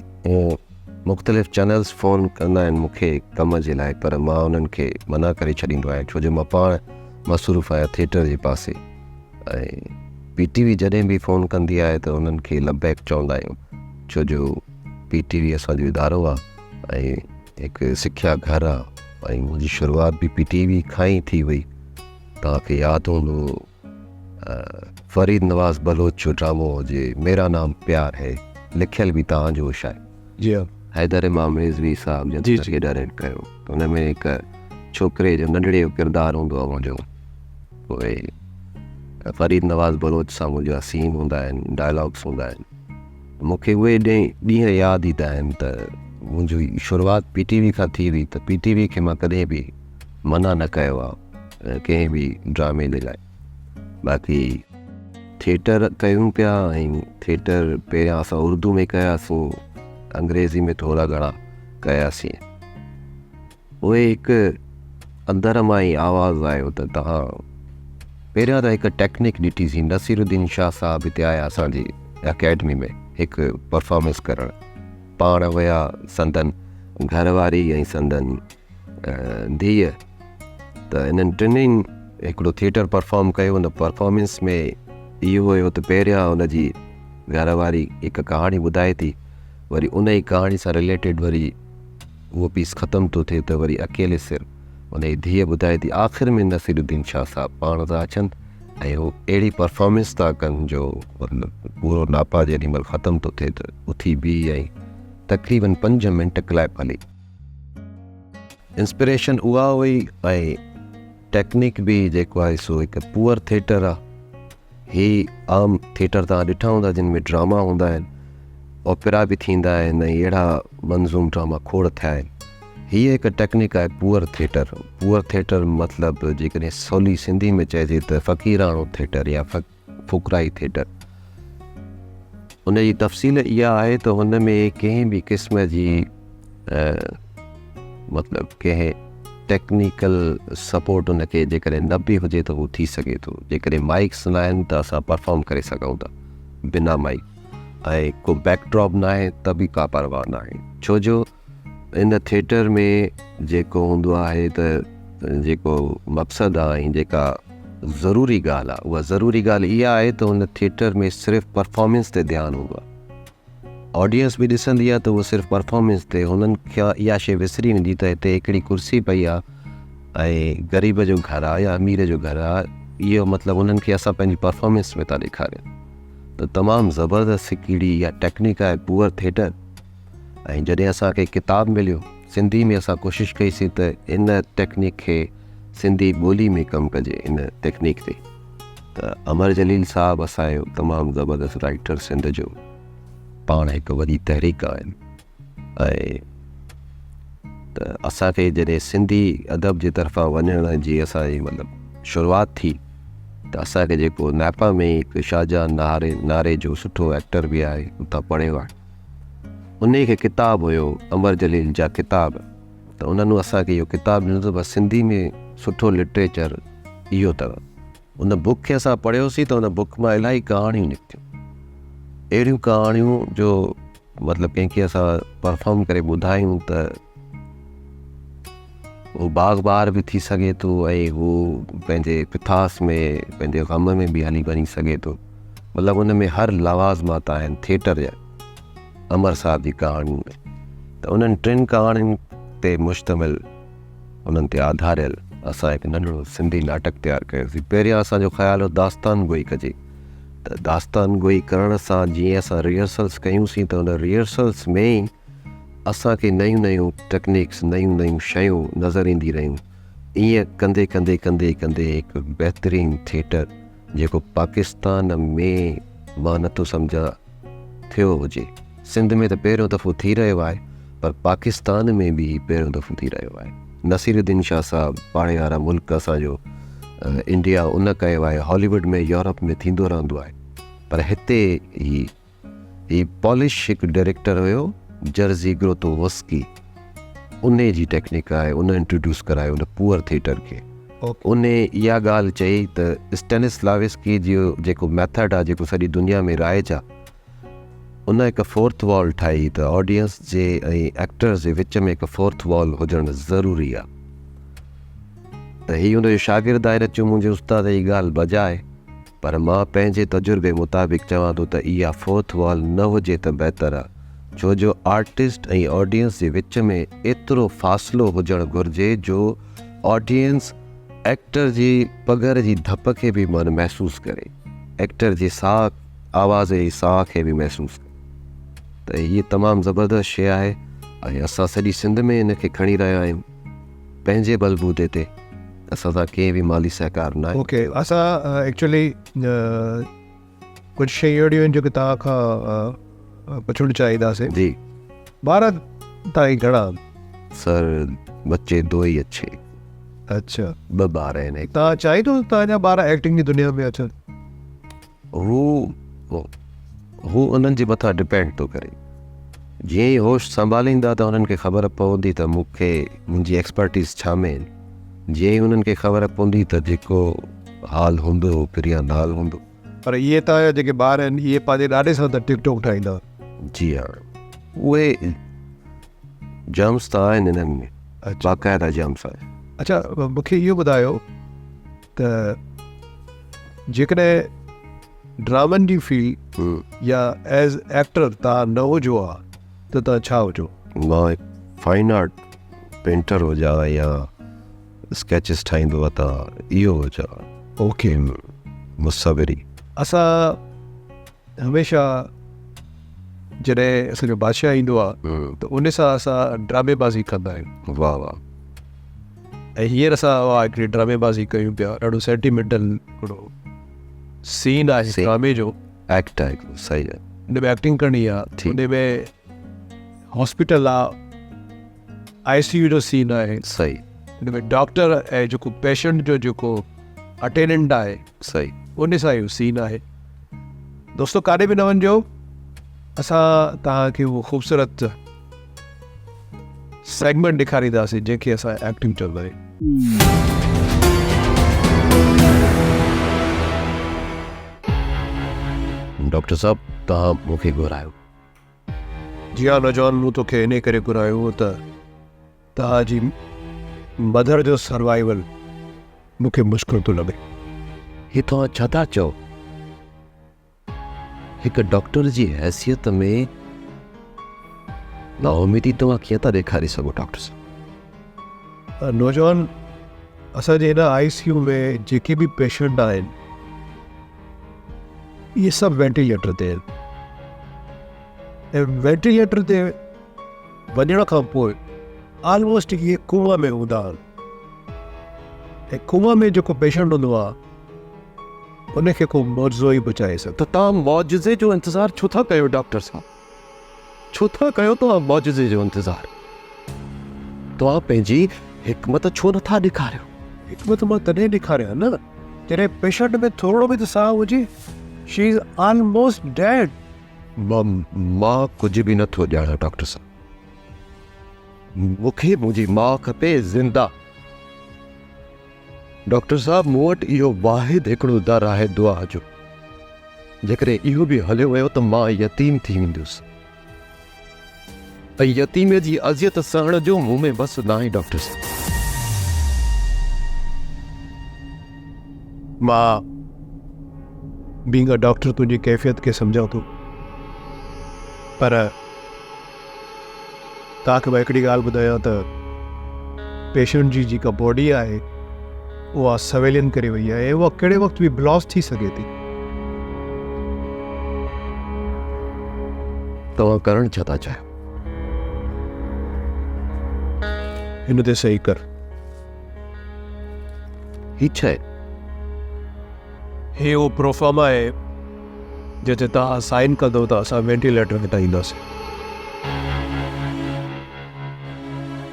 مختلف چينلز فون ڪندا آهن مون کي ڪم جي لاء پر مان انهن کي منع ڪري ڇڏيندو آهيان ڇو جو مان پاڻ مصروف آهيان ٿيٽر جي پاسي ۽ پي ٽي وي جڏهن به فون ڪندي آهي ته انهن کي لبيڪ چوندا آهيون ڇو جو پي ٽي وي اسان جو ادارو آهي ۽ هڪ سکيا گهر آهي ۽ منهنجي شروعات به پي ٽي وي کان ئي ٿي هئي توهان کي ياد هوندو فريد نواز بلوچ جو ڊرامو هجي ميرا نام پيار هي لکيل به توهان جو شايد. جي ها. حيدر امام رضوي صاحب جن ان کي ڊائريڪٽ ڪيو ته ان ۾ هڪ ڇوڪري جو ننڍڙي جو ڪردار هوندو آهي منهنجو پوء فريد نواز بلوچ سان منهنجا سين هوندا آهن ڊائلاگس هوندا آهن مون کي اهي ڏينهن ياد ايندا آهن ته منهنجي شروعات پي ٽي وي کان ٿي هئي ته پي ٽي وي کي مان ڪڏهن به منع نه ڪيو آهي ڪنهن به ڊرامي جي لاء باقي ٿيٽر ڪيون پيا ۽ ٿيٽر پهريان اسان اردو ۾ ڪياسين انگريزي ۾ ٿورا گهڻا ڪياسين پوء هڪ اندر مان ئي آواز آيو ته توهان پهريان ته هڪ ٽيڪنڪ ڏٺيسين نصير الدين شاهه صاحب هتي آيا اسان جي اڪيڊمي ۾ هڪ پرفارمنس ڪرڻ پاڻ ويا سندن گهر واري ۽ سندن ڌيء ته انهن ٽنهي هڪڙو ٿيٽر پرفارم ڪيو ان پرفارمنس ۾ اهو هيو ته پهريان ان جي گهر واري هڪ ڪهاڻي ٻڌائي ٿي وري ان ئي ڪهاڻي سان رليٽيڊ وري اهو پيس ختم ٿو ٿئي ته وري اڪيلي سر ان جي ڌيء ٻڌائي ٿي آخر ۾ نصير الدين شاهه صاحب پاڻ ٿا اچن ۽ هو اهڙي پرفارمنس ٿا ڪن جو مطلب پورو ناپا جيڏي مهل ختم ٿو ٿئي ته اٿي بيهي ۽ تقريبن 5 منٽ ڪليپ هلي. انسپريشن اها هئي ۽ ٽيڪنيڪ به جيڪو آهي سو هڪ پوئر ٿيٽر آهي. هي عام ٿيٽر توهان ڏٺا هوندا جن ۾ ڊراما هوندا آهن، اوپيرا به ٿيندا آهن ۽ اهڙا منظوم ڊراما کوڙ ٿيا آهن. هيء هڪ ٽيڪنيڪ آهي پوئر ٿيٽر. پوئر ٿيٽر مطلب جيڪڏهن سولي سنڌي ۾ چئجي ته فقيراڻو ٿيٽر يا فقرائي ٿيٽر. ان جي تفصيل اها آهي ته هن ۾ ڪنهن به قسم جي مطلب ڪنهن ٽيڪنيڪل سپورٽ ان کي جيڪڏهن نه به هجي ته هو ٿي سگهي ٿو. جيڪڏهن مائڪس نه آهن ته اسان پرفارم ڪري سگهون ٿا بنا مائڪ ۽ ڪو بيڪ ڊراپ نه آهي ته به ڪا پرواهه نه آهي ڇو جو ان ٿيٽر ۾ جيڪو هوندو آهي ته جيڪو مقصد آهي ۽ جيڪا ضروري ڳالهه آهي اها ضروري ڳالهه اها آهي ته ان ٿيٽر ۾ صرف پرفارمنس تي ڌيان هوندو آهي. آڊينس به ڏسندي آهي ته اهو صرف پرفارمنس تي هنن کان اها شيء وسري ويندي ته هتي هڪڙي ڪرسي پئي آهي ۽ غريب جو گهر آهي يا امير جو گهر آهي اهو مطلب انهن کي اسان پنهنجي پرفارمنس ۾ ٿا ڏيکاريون ته تمام زبردست هڪڙي اها ٽيڪنيڪ آهي پوئر ٿيٽر. ۽ جڏهن اسان کي ڪتاب مليو سنڌي ۾ اسان ڪوشش ڪئي سين ته ان ٽيڪنيڪ کي سنڌي ٻولي ۾ ڪم ڪجي ان ٽيڪنيڪ تي ته امر جليل صاحب اسان جو تمام زبردست رائيٽر سنڌ جو پاڻ هڪ وڏي تحريڪ آهن ۽ ته اسان کي جڏهن سنڌي ادب جي طرفان وڃڻ جي اسان جي مطلب شروعات ٿي ته اسان کي جيڪو ناپا ۾ هڪ شاهجهان نهاري ناري جو سٺو ايڪٽر به آهي اتان پڙهيو آهي انهيء کي ڪتاب هيو امر جليل جا ڪتاب ته انهن اسان کي اهو ڪتاب ڏنو ته بس سنڌي ۾ سٺو لٽريچر اهو اٿو. ان بڪ کي اسان پڙهيوسين ته ان بڪ مان الاهي ڪهاڻيون نڪتيون. اهڙيون ڪهاڻيون جو مطلب ڪنهن کي اسان پرفارم ڪري ٻڌايون ته هو باغ بهار به ٿي سگهي ٿو ۽ هو پنهنجي پٿاس ۾ پنهنجي غم ۾ به هلي وڃي سگهي ٿو. مطلب ان ۾ هر لوازمات آهن ٿيٽر جا امر صاحب جي ڪهاڻين ۾ ته انهن ٽن ڪهاڻين تي مشتمل انهن تي آڌاريل اسان هڪ ننڍڙو سنڌي ناٽڪ تيار ڪيوسين. پهريان اسان جو خيال هو داستان گوئي ڪجي ته داستان گوئي ڪرڻ سان جيئن اسان ريهرسلس ڪيونسين ته ان ريهرسلس ۾ ئي اسان کي نيون نيون ٽيڪنيڪس نيون نيون شيون نظر ايندي رهيون. ائين ڪندي ڪندي ڪندي ڪندي هڪ بهترين ٿيٽر جيڪو پاڪستان ۾ مان نٿو سمجهان ٿيو هجي. سنڌ ۾ ته پهريون دفعو ٿي رهيو آهي پر پاڪستان ۾ به هي پهريون دفعو ٿي رهيو آهي. نصير الدين شاهه صاحب پاڙي وارا ملڪ اسان جو انڊيا ان ڪيو آهي هالي ووڊ ۾ يورپ ۾ ٿيندو رهندو آهي پر هتي هي هي پالش هڪ ڊئريڪٽر هيو جرزي گروتووسڪي انهي جي ٽيڪنڪ آهي ان انٽروڊيوس ڪرايو ان پوئر ٿيٽر کي. ان اها ڳالهه چئي ته اسٽينسلاوسڪي جو جيڪو ميٿڊ آهي جيڪو سڄي دنيا ۾ رائج آهي ان هڪ فورٿ وال ٺاهي ته آڊينس جي ۽ ايڪٽرز جي وچ ۾ هڪ فورٿ وال هجڻ ضروري آهي ته هي ان جو شاگرد آهي نه چيو منهنجي استاد جي ڳالهه بجا آهي پر مان پنهنجي تجربي مطابق چوان ٿو ته اها فورٿ وال نه هجي ته بهتر آ ڇو جو آرٽسٽ ۽ آڊينس جي وچ ۾ ايترو فاصلو هجڻ گهرجي جو آڊينس ايڪٽر جي پگهر جي ڌپ کي به من محسوس ڪري ايڪٽر جي ساهه آواز جي ساهه کي به محسوس ڪري ته هيء تمام زبردست شيء آهي ۽ اسان سڄي سنڌ ۾ ان کي کڻي رهيا آهيون پنهنجي بلبوتي تي اسان سان ڪنهن به مالي سهڪار ناهي. اوڪي اسان ايڪچولي ڪجهه شيون اهڙيون آهن جيڪي توهان کان پڇڻ چاهينداسين. جي. ٻار تائين گهڻا آهن؟ سر بچي دو ئي اڇي. اڇا. ٻه ٻار آهن. توهان چاهيندو ته توهان جا ٻار ايڪٽنگ جي دنيا ۾ اچن؟ هو هو انهن جي مٿان ڊپينڊ ٿو ڪري. جيئن ئي هوش سنڀاليندا ته انهن کي خبر پوندي ته مون کي منهنجي ايڪسپرٽيز ڇا ۾ آهن. جيئن ئي انهن کي خبر پوندي ته جيڪو حال هوندو اهو پريان نال هوندو. پر اهي توهان جا جيڪي ٻار آهن اهي پنهنجي ڏاڏي سان ته ٽڪ ٽوڪ ٺاهيندا. جي ها اهي جرمس ته آهن انهن ۾ باقاعده جرمس آهن. اڇا مون کي اهو ٻڌايو ته جيڪڏهن ڊرامن جي فيلڊ يا ايز ايڪٽر توهان نه هجو ها ته توهان ڇا هجو؟ مان هڪ فائن آرٽ پينٽر هجان ها يا اسڪيچز ٺاهيندو وتان اهو هجان ها. اوڪي. مصوري. اسان هميشه جڏهن اسان جو بادشاهه ايندو آ ته ان سان اسان ڊرامي بازي ڪندا آهيون. واه واه. ۽ هينئر اسان اها هڪڙي ڊرامي بازي ڪيون پيا ڏاڍو سينٽيمينٽل هڪڙو سين آهي ڊرامي جو. ايڪٽ آهي هڪڙو صحيح آهي. ان ۾ ايڪٽنگ ڪرڻي آ ان ۾ هاسپيٽل آ آئي سي يو جو سين آهي صحيح ان ۾ ڊاڪٽر ۽ جيڪو پيشنٽ جو جيڪو اٽينڊنٽ آهي صحيح ان سان اهو سين آهي دوستو ڪاڏي به نه وڃجو اسان توهان کي اهو خوبصورت سيگمينٽ ڏيکارينداسين جنهن کي اسان ايڪٽنگ چوندا آهيون. ڊاڪٽر صاحب توهان مون کي گهرايو. جي ها نوجوان مون توکي انهي ڪري گهرايو هو ته توهان جي مڌر جو سروائيول مون کي مشڪل ٿو لڳي. هي توهان ڇا ٿا چئو؟ هڪ ڊاڪٽر جي حيثيت ۾ نااميدي توهان ڪيئن ٿا ڏيکاري سگهو ڊاڪٽر صاحب؟ نوجوان اسان جي هن آء سي يو ۾ جيڪي به پيشنٽ آهن اهي سڀ وينٽيليٽر تي آهن ۽ وينٽيليٽر تي وڃڻ کان پوء آلموسٽ اهي ڪوما ۾ هوندا آهن ۽ ڪوما ۾ جيڪو پيشنٽ هوندو آهي ان کي ڪو معجزو ئي بچائي سگهي. ته توهان معجزي جو انتظار ڇو ٿا ڪيو ڊاڪٽر صاحب؟ ڇو ٿا ڪيو توهان معجزي جو انتظار؟ توهان پنهنجي حڪمت ڇو نه ٿا ڏيکاريو؟ حڪمت مان تڏهن ڏيکاريان نه جڏهن پيشنٽ ۾ ٿورڙو به ته ساهه هجي. شي از آلموسٽ ڊيڊ. مان ڪجهه به نه ٿو ڄاڻان ڊاڪٽر صاحب. مون کي منهنجي ماء کپي زنده. ڊاڪٽر صاحب مون وٽ اهو واحد هڪڙو در آهي دعا جو. جيڪڏهن اهو به هليو ويو ته مان يتيم ٿي ويندس ۽ يتيميء جي اذيت سهڻ جو مون ۾ وس ناهي ڊاڪٽر صاحب. مان بينگ ا ڊاڪٽر تنهنجي ڪيفيت کي سمجهان ٿو پر توهان کي مان هڪڙي ڳالهه ٻڌايان ته پيشنٽ جي جيڪا باڊي آهي اها سويلين ڪري وئي آهي ۽ اها ڪهڙي وقت به بلاسٽ ٿي سگهي ٿي. توهان ڪرڻ ڇا ٿا چاهيو؟ هن تي صحيح ڪر. هي ڇا آهي؟ هي اهو پروفارما آهي جنهن تي توهان سائن ڪندو ته اسان وينٽيليٽر هٽائينداسين.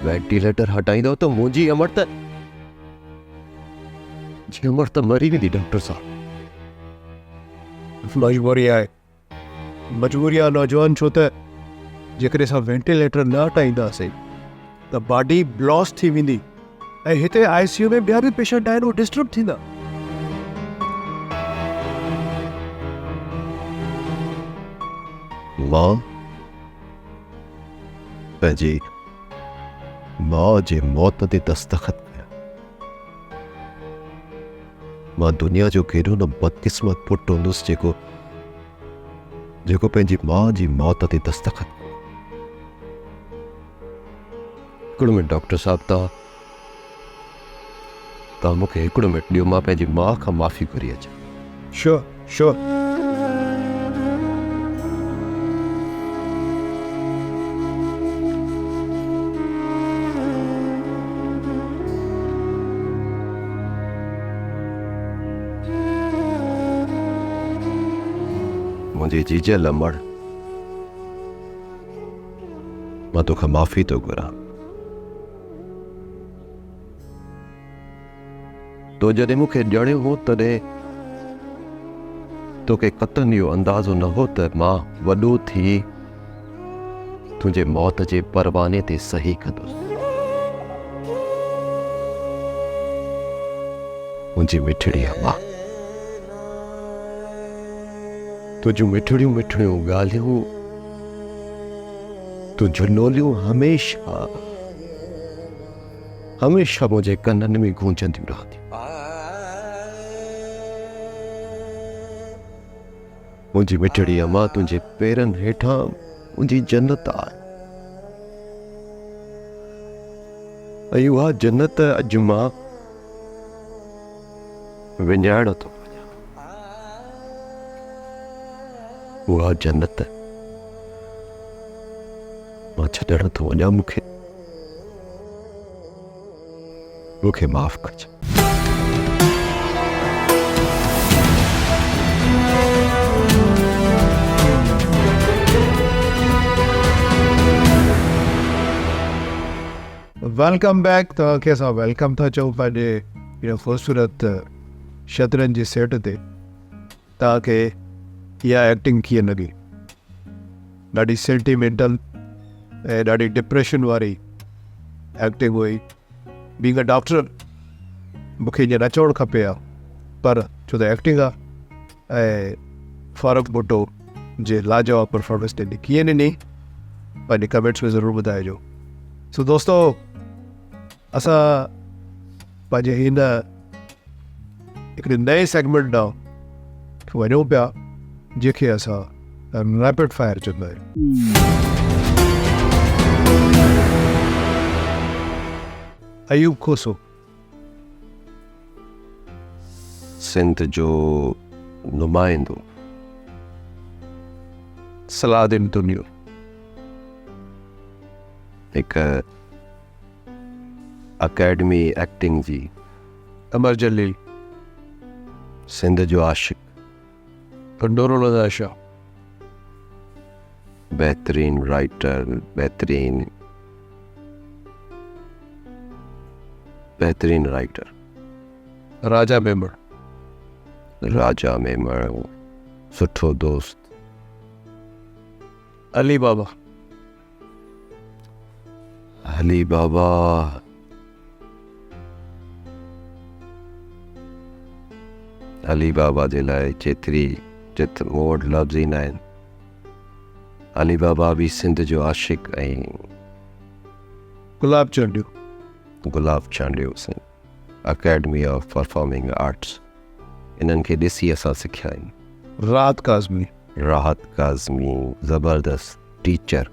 وينٽيليٽر هٽائيندو ته منهنجي امڙ ته جي امڙ ته مري ويندي ڊاڪٽر صاحب. مجبوري آهي مجبوري آهي نوجوان ڇو ته جيڪڏهن اسان وينٽيليٽر نه هٽائينداسين ته باڊي بلاسٽ ٿي ويندي ۽ هتي آء سي يو ۾ ٻيا به پيشنٽ آهن اهي ڊسٽرب ٿيندا. مان پنهنجي ماء جي موت تي دستخط ڪيا. مان دنيا جو ڪيڏو نه بدقسمت پٽ هوندس جيڪو جيڪو پنهنجي ماء جي موت تي دستخط ڪندو. هڪڙو منٽ ڊاڪٽر صاحب توهان توهان مون کي هڪڙو منٽ ڏيو مان پنهنجي ماء کان معافي گهري اچان. Show show. منهنجي جيجل امڙ. مان توکان معافي ٿو گهران. تو جڏهن مون کي ڄڻيو هو تڏهن توکي قطعاً اهو اندازو نه هو ته مان وڏو ٿي تنهنجي موت جي پرواني تي صحيح ڪندس. منهنجي مٺڙي اما. تنهنجون مٺڙيون مٺڙيون ڳالهيون، تنهنجون لوليون هميشه هميشه منهنجي ڪنن ۾ گونجنديون رهنديون. منهنجي مٺڙي امان تنهنجي پيرن هيٺان منهنجي جنت آهي ۽ اها جنت اڄ مان وڃائڻ ٿو وڃان. اها جنت مان ڇڏڻ ٿو وڃان مون کي مون کي معاف ڪج. Welcome back توهان کي اسان welcome ٿا چئون پنهنجي هن خوبصورت شطرنج جي سيٽ تي توهان کي اها ايڪٽنگ ڪيئن لڳي ڏاڍي سينٽيمينٽل ۽ ڏاڍي ڊپريشن واري ايڪٽنگ هئي بينگ ا ڊاڪٽر مونکي ائين نه چوڻ کپي ها پر ڇو ته ايڪٽنگ آ ۽ فاروق ڀٽو جي لاجواب پرفارمنس ڏني ڪيئن ڏني پنهنجي ڪمينٽس ۾ ضرور ٻڌائجو سو دوستو اسان پنهنجي هن هڪڙي نئين سيگمينٽ ڏانهن وڃون پيا جنهن کي اسان ريپڊ فائر چوندا آهيون ايوب کوسو سنڌ جو نمائندو. صلاح الدين تنيو. هڪ اڪيڊمي ايڪٽنگ جي. امر جليل. سنڌ جو عاشق. نورالهديٰ شاهه. بهترين رائيٽر، بهترين بهترين رائيٽر. راجا ميمڻ. راجا ميمڻ سٺو دوست. علي بابا. علي بابا علي بابا جي لاء جيتري جت مون وٽ لفظ ئي ناهن. علي بابا به سنڌ جو عاشق ۽ Gulab Chandio. Gulab Chandio Sindh academy of performing arts انهن کي ڏسي اسان سکيا آهيون. راحت ڪاظمي. راحت ڪاظمي زبردست ٽيچر.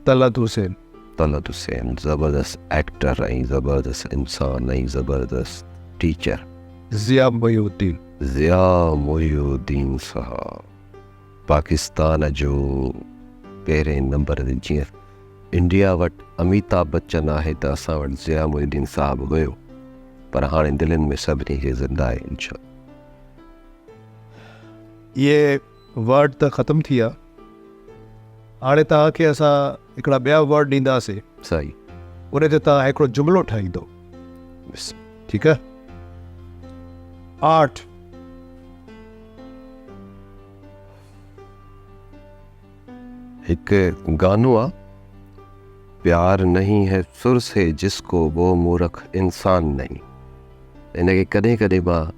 طلعت حسين. طلعت حسين زبردست ايڪٽر ۽ زبردست انسان ۽ زبردست ٽيچر. ضياء محي الدين. ضياء محي الدين صاحب پاڪستان جو پهرين نمبر تي جيئن انڊيا وٽ اميتاڀ بچن آهي ته اسان وٽ ضياء محي الدين صاحب هيو پر هاڻي دلين ۾ سڀني جي زنده آهي انشاء الله. اهي ورڊ ته ختم ٿي ويا هاڻي توهان کي اسان هڪڙا ٻيا ورڊ ڏينداسين. صحيح. ان تي توهان هڪڙو جملو ٺاهيندو. ٺيڪ آهي. آرٽ. هڪ گانو آ. پيار نهين هي سر سي جس ڪو وو مورک انسان نهين. ان کي ڪڏهن ڪڏهن مان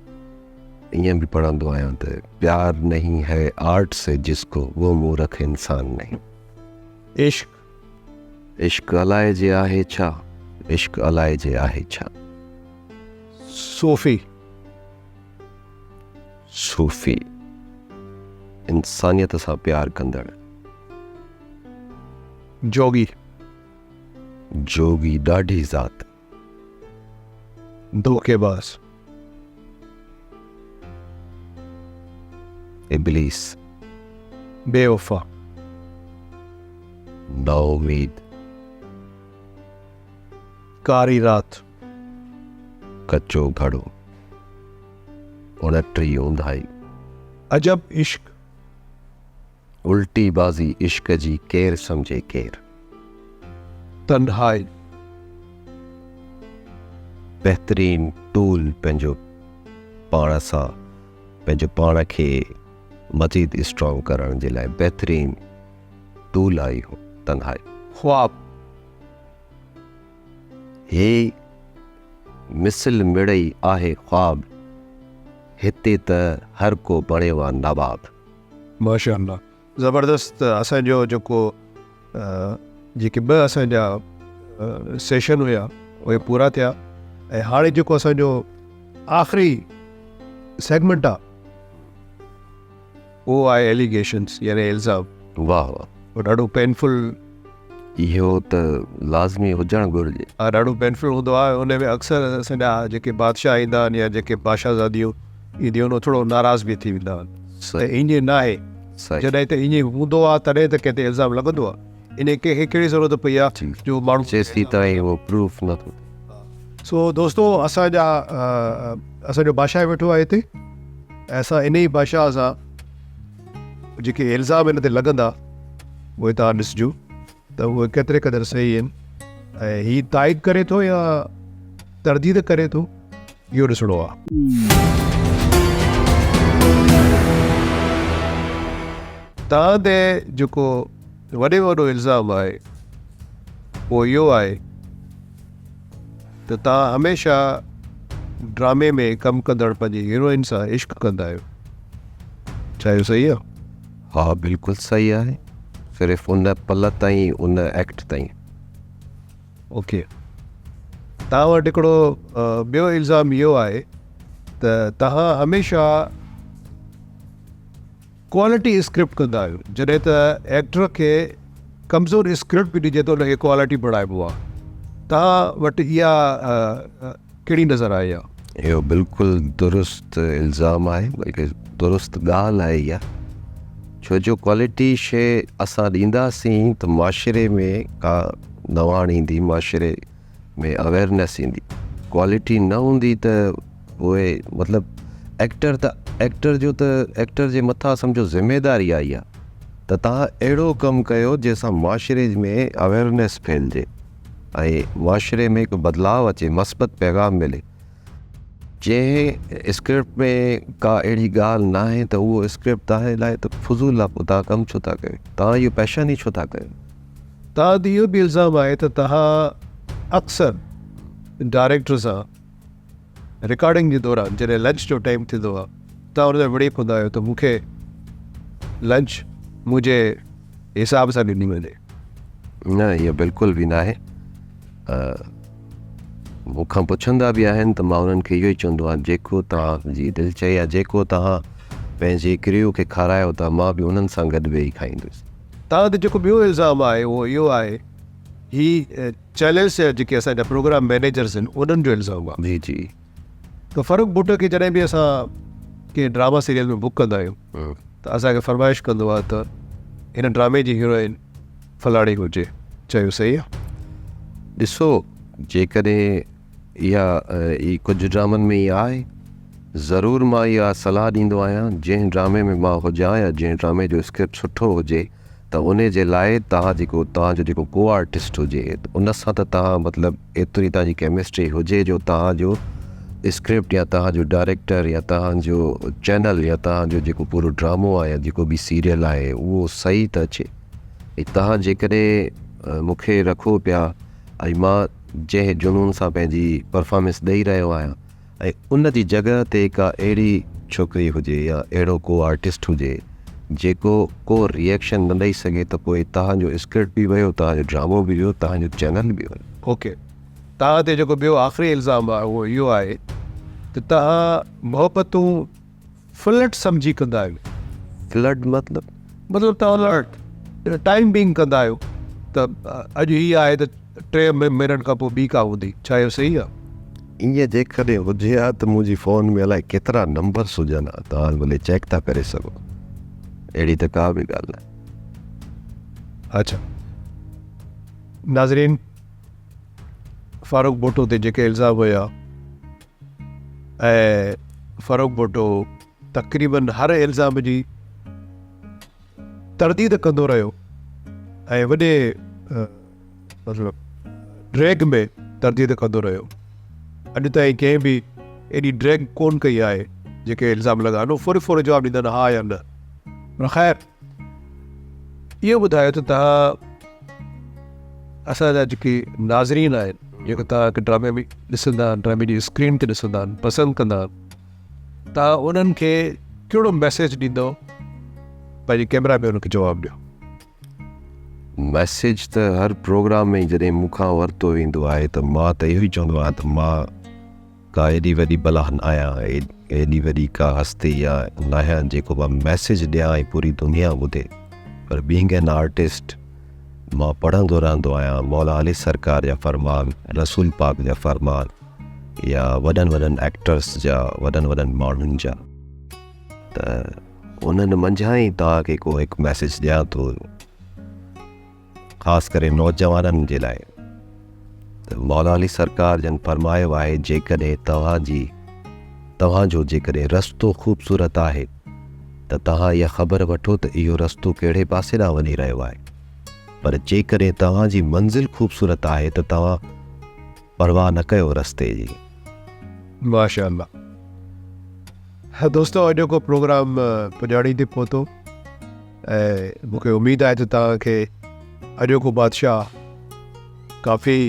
ائين به پڙهندو آهيان ته پيار نهين هي آرٽ سي جس ڪو وو مورک انسان نهين. عشق. عشق الائي جي آهي ڇا؟ عشق الائي جي آهي ڇا؟ صوفي. صوفي انسانيت سان پيار ڪندڙ. جوڳي. جوڳي ڏاڍي ذات. ڌوڪيباز. ابليس. بي وفا. نااميد. ڪاري رات. ڪچو گهڙو. اڻٽري اونداهي. عجب عشق. الٽي بازي عشق جي ڪير سمجهي ڪير. تنهائي. بهترين ٽول پنهنجو پاڻ سان پنهنجو پاڻ کي مزيد اسٽرانگ ڪرڻ جي لاء بهترين ٽول آهي اهو تنهائي. خواب. هي مثل مڙئي آهي خواب هتي ته هر ڪو بڻيو آ نواب. ماشاء الله زبردست اسان جو جيڪو جيڪي ٻه اسان جا سيشن هيا اهي پورا ٿيا ۽ هاڻي جيڪو اسان جو آخري سيگمنٽ آ اهو آهي ايليگيشنس يعني الزام. واه واه. اهو ڏاڍو پينفل. اهو ته لازمي هجڻ گهرجي. ها ڏاڍو پينفل هوندو آهي ان ۾ اڪثر اسان جا جيڪي بادشاهه ايندا آهن يا جيڪي بادشاهزاديون اينديون آهن اهي ٿورو ناراض به ٿي ويندا آهن ته ائين ناهي جڏهن ته ائين هوندو آهي تڏهن ته ڪنهن تي الزام لڳندو آهي ان ڪنهن کي ڪهڙي ضرورت پئي آهي جو ماڻهو جيسين تائين اهو پروف نه ٿو ٿئي. سو دوستو اسان جا اسان جو بادشاهه ويٺو آهي هتي ۽ اسان انهي بادشاهه سان جيڪي الزام هن تي لڳندا اهي توهان ڏسجو ته اهي ڪيتري قدر صحيح آهن ۽ هي تائيد ڪري ٿو يا ترديد ڪري ٿو اهو ڏسڻو آهي. توهان تي جيڪو وڏي ۾ وڏو الزام آهي اهو اهو آهي ته توهان هميشه ڊرامي ۾ ڪم ڪندڙ پنهنجي هيروئن سان عشق ڪندا آهيو. ڇا اهو صحيح آهي؟ ها بلڪل صحيح آهي صرف ان پل تائين ان ايڪٽ تائين. اوڪي توهان وٽ هڪڙو ٻيو الزام اهو آهي ته توهان هميشه ڪوالٽي اسڪرپٽ ڪندا آهيو جڏهن ته ايڪٽر کي ڪمزور اسڪرپٽ به ڏجي ته ان کي ڪوالٽي بڻائبو آهي توهان وٽ اها ڪهڙي نظر آئي آهي؟ اهو بلڪل درست الزام آهي بلڪه درست ڳالهه آهي اها ڇو جو ڪوالٽي شي اسان ڏينداسين ته معاشري ۾ ڪا نواڻ ايندي معاشري ۾ اويرنيس ايندي ڪوالٽي نه هوندي ته پوء مطلب ايڪٽر ته ايڪٽر جو ته ايڪٽر جي مٿان سمجهو ذميداري آئي آهي ته تهان اهڙو ڪم ڪيو جنهن سان معاشري ۾ اويرنيس ڦهلجي ۽ معاشري ۾ هڪ بدلاء اچي، مثبت پيغام ملي. جنهن اسڪرپٽ ۾ ڪا اهڙي ڳالهه ناهي ته اهو اسڪرپٽ توهان جي لاء ته فضول آهي پوء توهان ڪم ڇو ٿا ڪيو؟ توهان اهو پيشن ئي ڇو ٿا ڪيو؟ توهان تي اهو به الزام آهي ته توهان اڪثر ڊائريڪٽر سان رڪارڊنگ جي دوران جڏهن لنچ جو ٽائيم ٿيندو آهي توهان ان سان وڙهي پوندا آهيو ته مون کي لنچ منهنجي حساب سان ڏني وڃي. نه ائين بلڪل به ناهي. مون کان پڇندا به آهن ته مان انهن کي اهو ئي چوندو آهيان جيڪو توهان جي دل چئي يا جيڪو توهان پنهنجي ڪريو کي کارايو ٿا مان به انهن سان گڏ ويهي کائيندس. توهان تي جيڪو ٻيو الزام آهي اهو اهو آهي هي چينلز جا جيڪي اسان جا پروگرام مئنيجرز آهن انهن جو الزام آهي. جي جي. ته فرخ ڀٽو کي جڏهن به اسان ڪنهن ڊراما سيريل ۾ بڪ ڪندا آهيون ته اسان کي فرمائش ڪندو آهي ته هن ڊرامي جي هيروئن فلاڻي هجي. چيو صحيح آهي. ڏسو جيڪڏهن اها ڪجهه ڊرامن ۾ ائين آهي ضرور مان اها صلاح ڏيندو آهيان جنهن ڊرامي ۾ مان هجان يا جنهن ڊرامي جو اسڪرپٽ سٺو هجي ته انهي جي لاء توهان جيڪو توهان جو جيڪو ڪو آرٽسٽ هجي ان سان ته توهان مطلب ايتري توهان جي ڪيمسٽري هجي جو توهان جو اسڪرپٽ يا توهان جو ڊائريڪٽر يا توهان جو چينل يا توهان جو جيڪو پورو ڊرامو آهي يا جيڪو به سيريل آهي اهو صحيح ته اچي ۽ توهان جيڪڏهن مون کي رکو پيا ۽ مان جنهن جنون سان پنهنجي پرفارمنس ڏئي رهيو آهيان ۽ ان جي جڳهه تي ڪا اهڙي ڇوڪري هجي يا اهڙو ڪو آرٽسٽ هجي جيڪو ڪو ريئيڪشن نه ڏئي سگهي ته پوء توهان جو اسڪرپٽ به ويو، توهان جو ڊرامو به ويو، توهان جو چينل به ويو. اوڪي توهان تي جيڪو ٻيو آخري الزام آهي اهو اهو آهي ته توهان محبتون فلڊ سمجهي ڪندا آهيو. فلڊ مطلب؟ مطلب توهان ٽائيم بينگ ڪندا آهيو ته اڄ هي آهي ته ٽي مهينن کان پوء ٻي ڪا هوندي، ڇا اهو صحيح آهي؟ ائين جيڪڏهن هجي ها ته منهنجي فون ۾ الائي ڪيترا نمبرس هجن ها، توهان ڀلي چيڪ ٿا ڪري سگهو، اهڙي ته ڪا به ڳالهه ناهي. اڇا ناظرين فاروق ڀٽو تي جيڪي الزام هيا ۽ فاروق ڀٽو تقريبن هر الزام جي ترديد ڪندو رهيو ۽ وڏي مطلب ڊريگ ۾ ترديد ڪندو رهيو. اڄ تائين ڪنهن به ايڏي ڊريگ ڪون ڪئي آهي جيڪي الزام لڳا آهن فوري فوري جواب ڏيندا آهن ها يا نه. پر خير اهو ٻڌايو ته توهان اسان جا جيڪي ناظرين آهن جيڪي توهان کي ڊرامي ۾ ڏسندا آهن ڊرامي جي اسڪرين تي ڏسندا آهن پسند ڪندا آهن توهان انهن کي ڪهڙو ميسيج ڏيندو پنهنجي ڪيمرا ۾ انهن کي جواب ڏيو. ميسيج ته هر پروگرام ۾ جڏهن مون کان ورتو ويندو آهي ته مان ته اهو ئي چوندو آهيان ته مان ڪا ايڏي وڏي بلا ناهيان، ايڏي وڏي ڪا هستي يا ناهيان جيڪو مان ميسيج ڏيان ۽ پوري دنيا ٻڌي پر بينگ اين آرٽسٽ مان پڙهندو رهندو آهيان مولا علي سرڪار جا فرمان، رسول پاڪ جا فرمان يا وڏن وڏن ايڪٽرس جا وڏن وڏن ماڻهن جا ته انهن منجهان ئي توهان کي ڪو هڪ ميسيج ڏيان ٿو. خاص ڪري نوجوانن جي لاء ته مولا علي سرڪار جن فرمايو آهي جيڪڏهن توهان جي توهان جو جيڪڏهن رستو خوبصورت آهي ته توهان اها خبر وٺو ته اهو رستو ڪهڙي پاسي ڏانهن وڃي رهيو آهي پر جيڪڏهن توهان جي منزل خوبصورت آهي ته توهان پرواهه نه ڪيو رستي جي. ماشاء الله دوستو اڄوڪو پروگرام پڄاڻي تي پهتو. ۽ مون کي اميد آهي ته توهان کي اڄوڪو بادشاهه ڪافي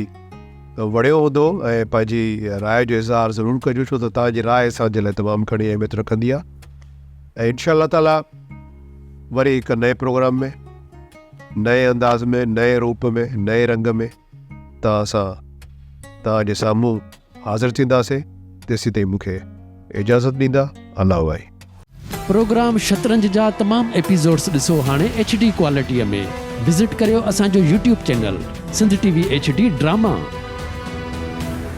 وڻيو هوندو ۽ پنهنجي راء جو اظهار ضرور ڪجو ڇو ته توهان جي راء اسان جي لاء تمام گهڻي اهميت رکندي آهي ۽ انشاء الله تعالي وري هڪ نئين پروگرام ۾ نئين انداز ۾ نئين روپ ۾ نئين رنگ ۾ توهان سان توهان جي سامهون حاضر ٿينداسين تيسين تائين مون کي اجازت ڏيندا الله واهي. پروگرام شطرنج جا تمام ايپيسوڊس ڏسو هاڻي ايڇ ڊي ڪوالٽيء ۾ وزٽ ڪريو اسان جو YouTube channel Sindh T V H D drama.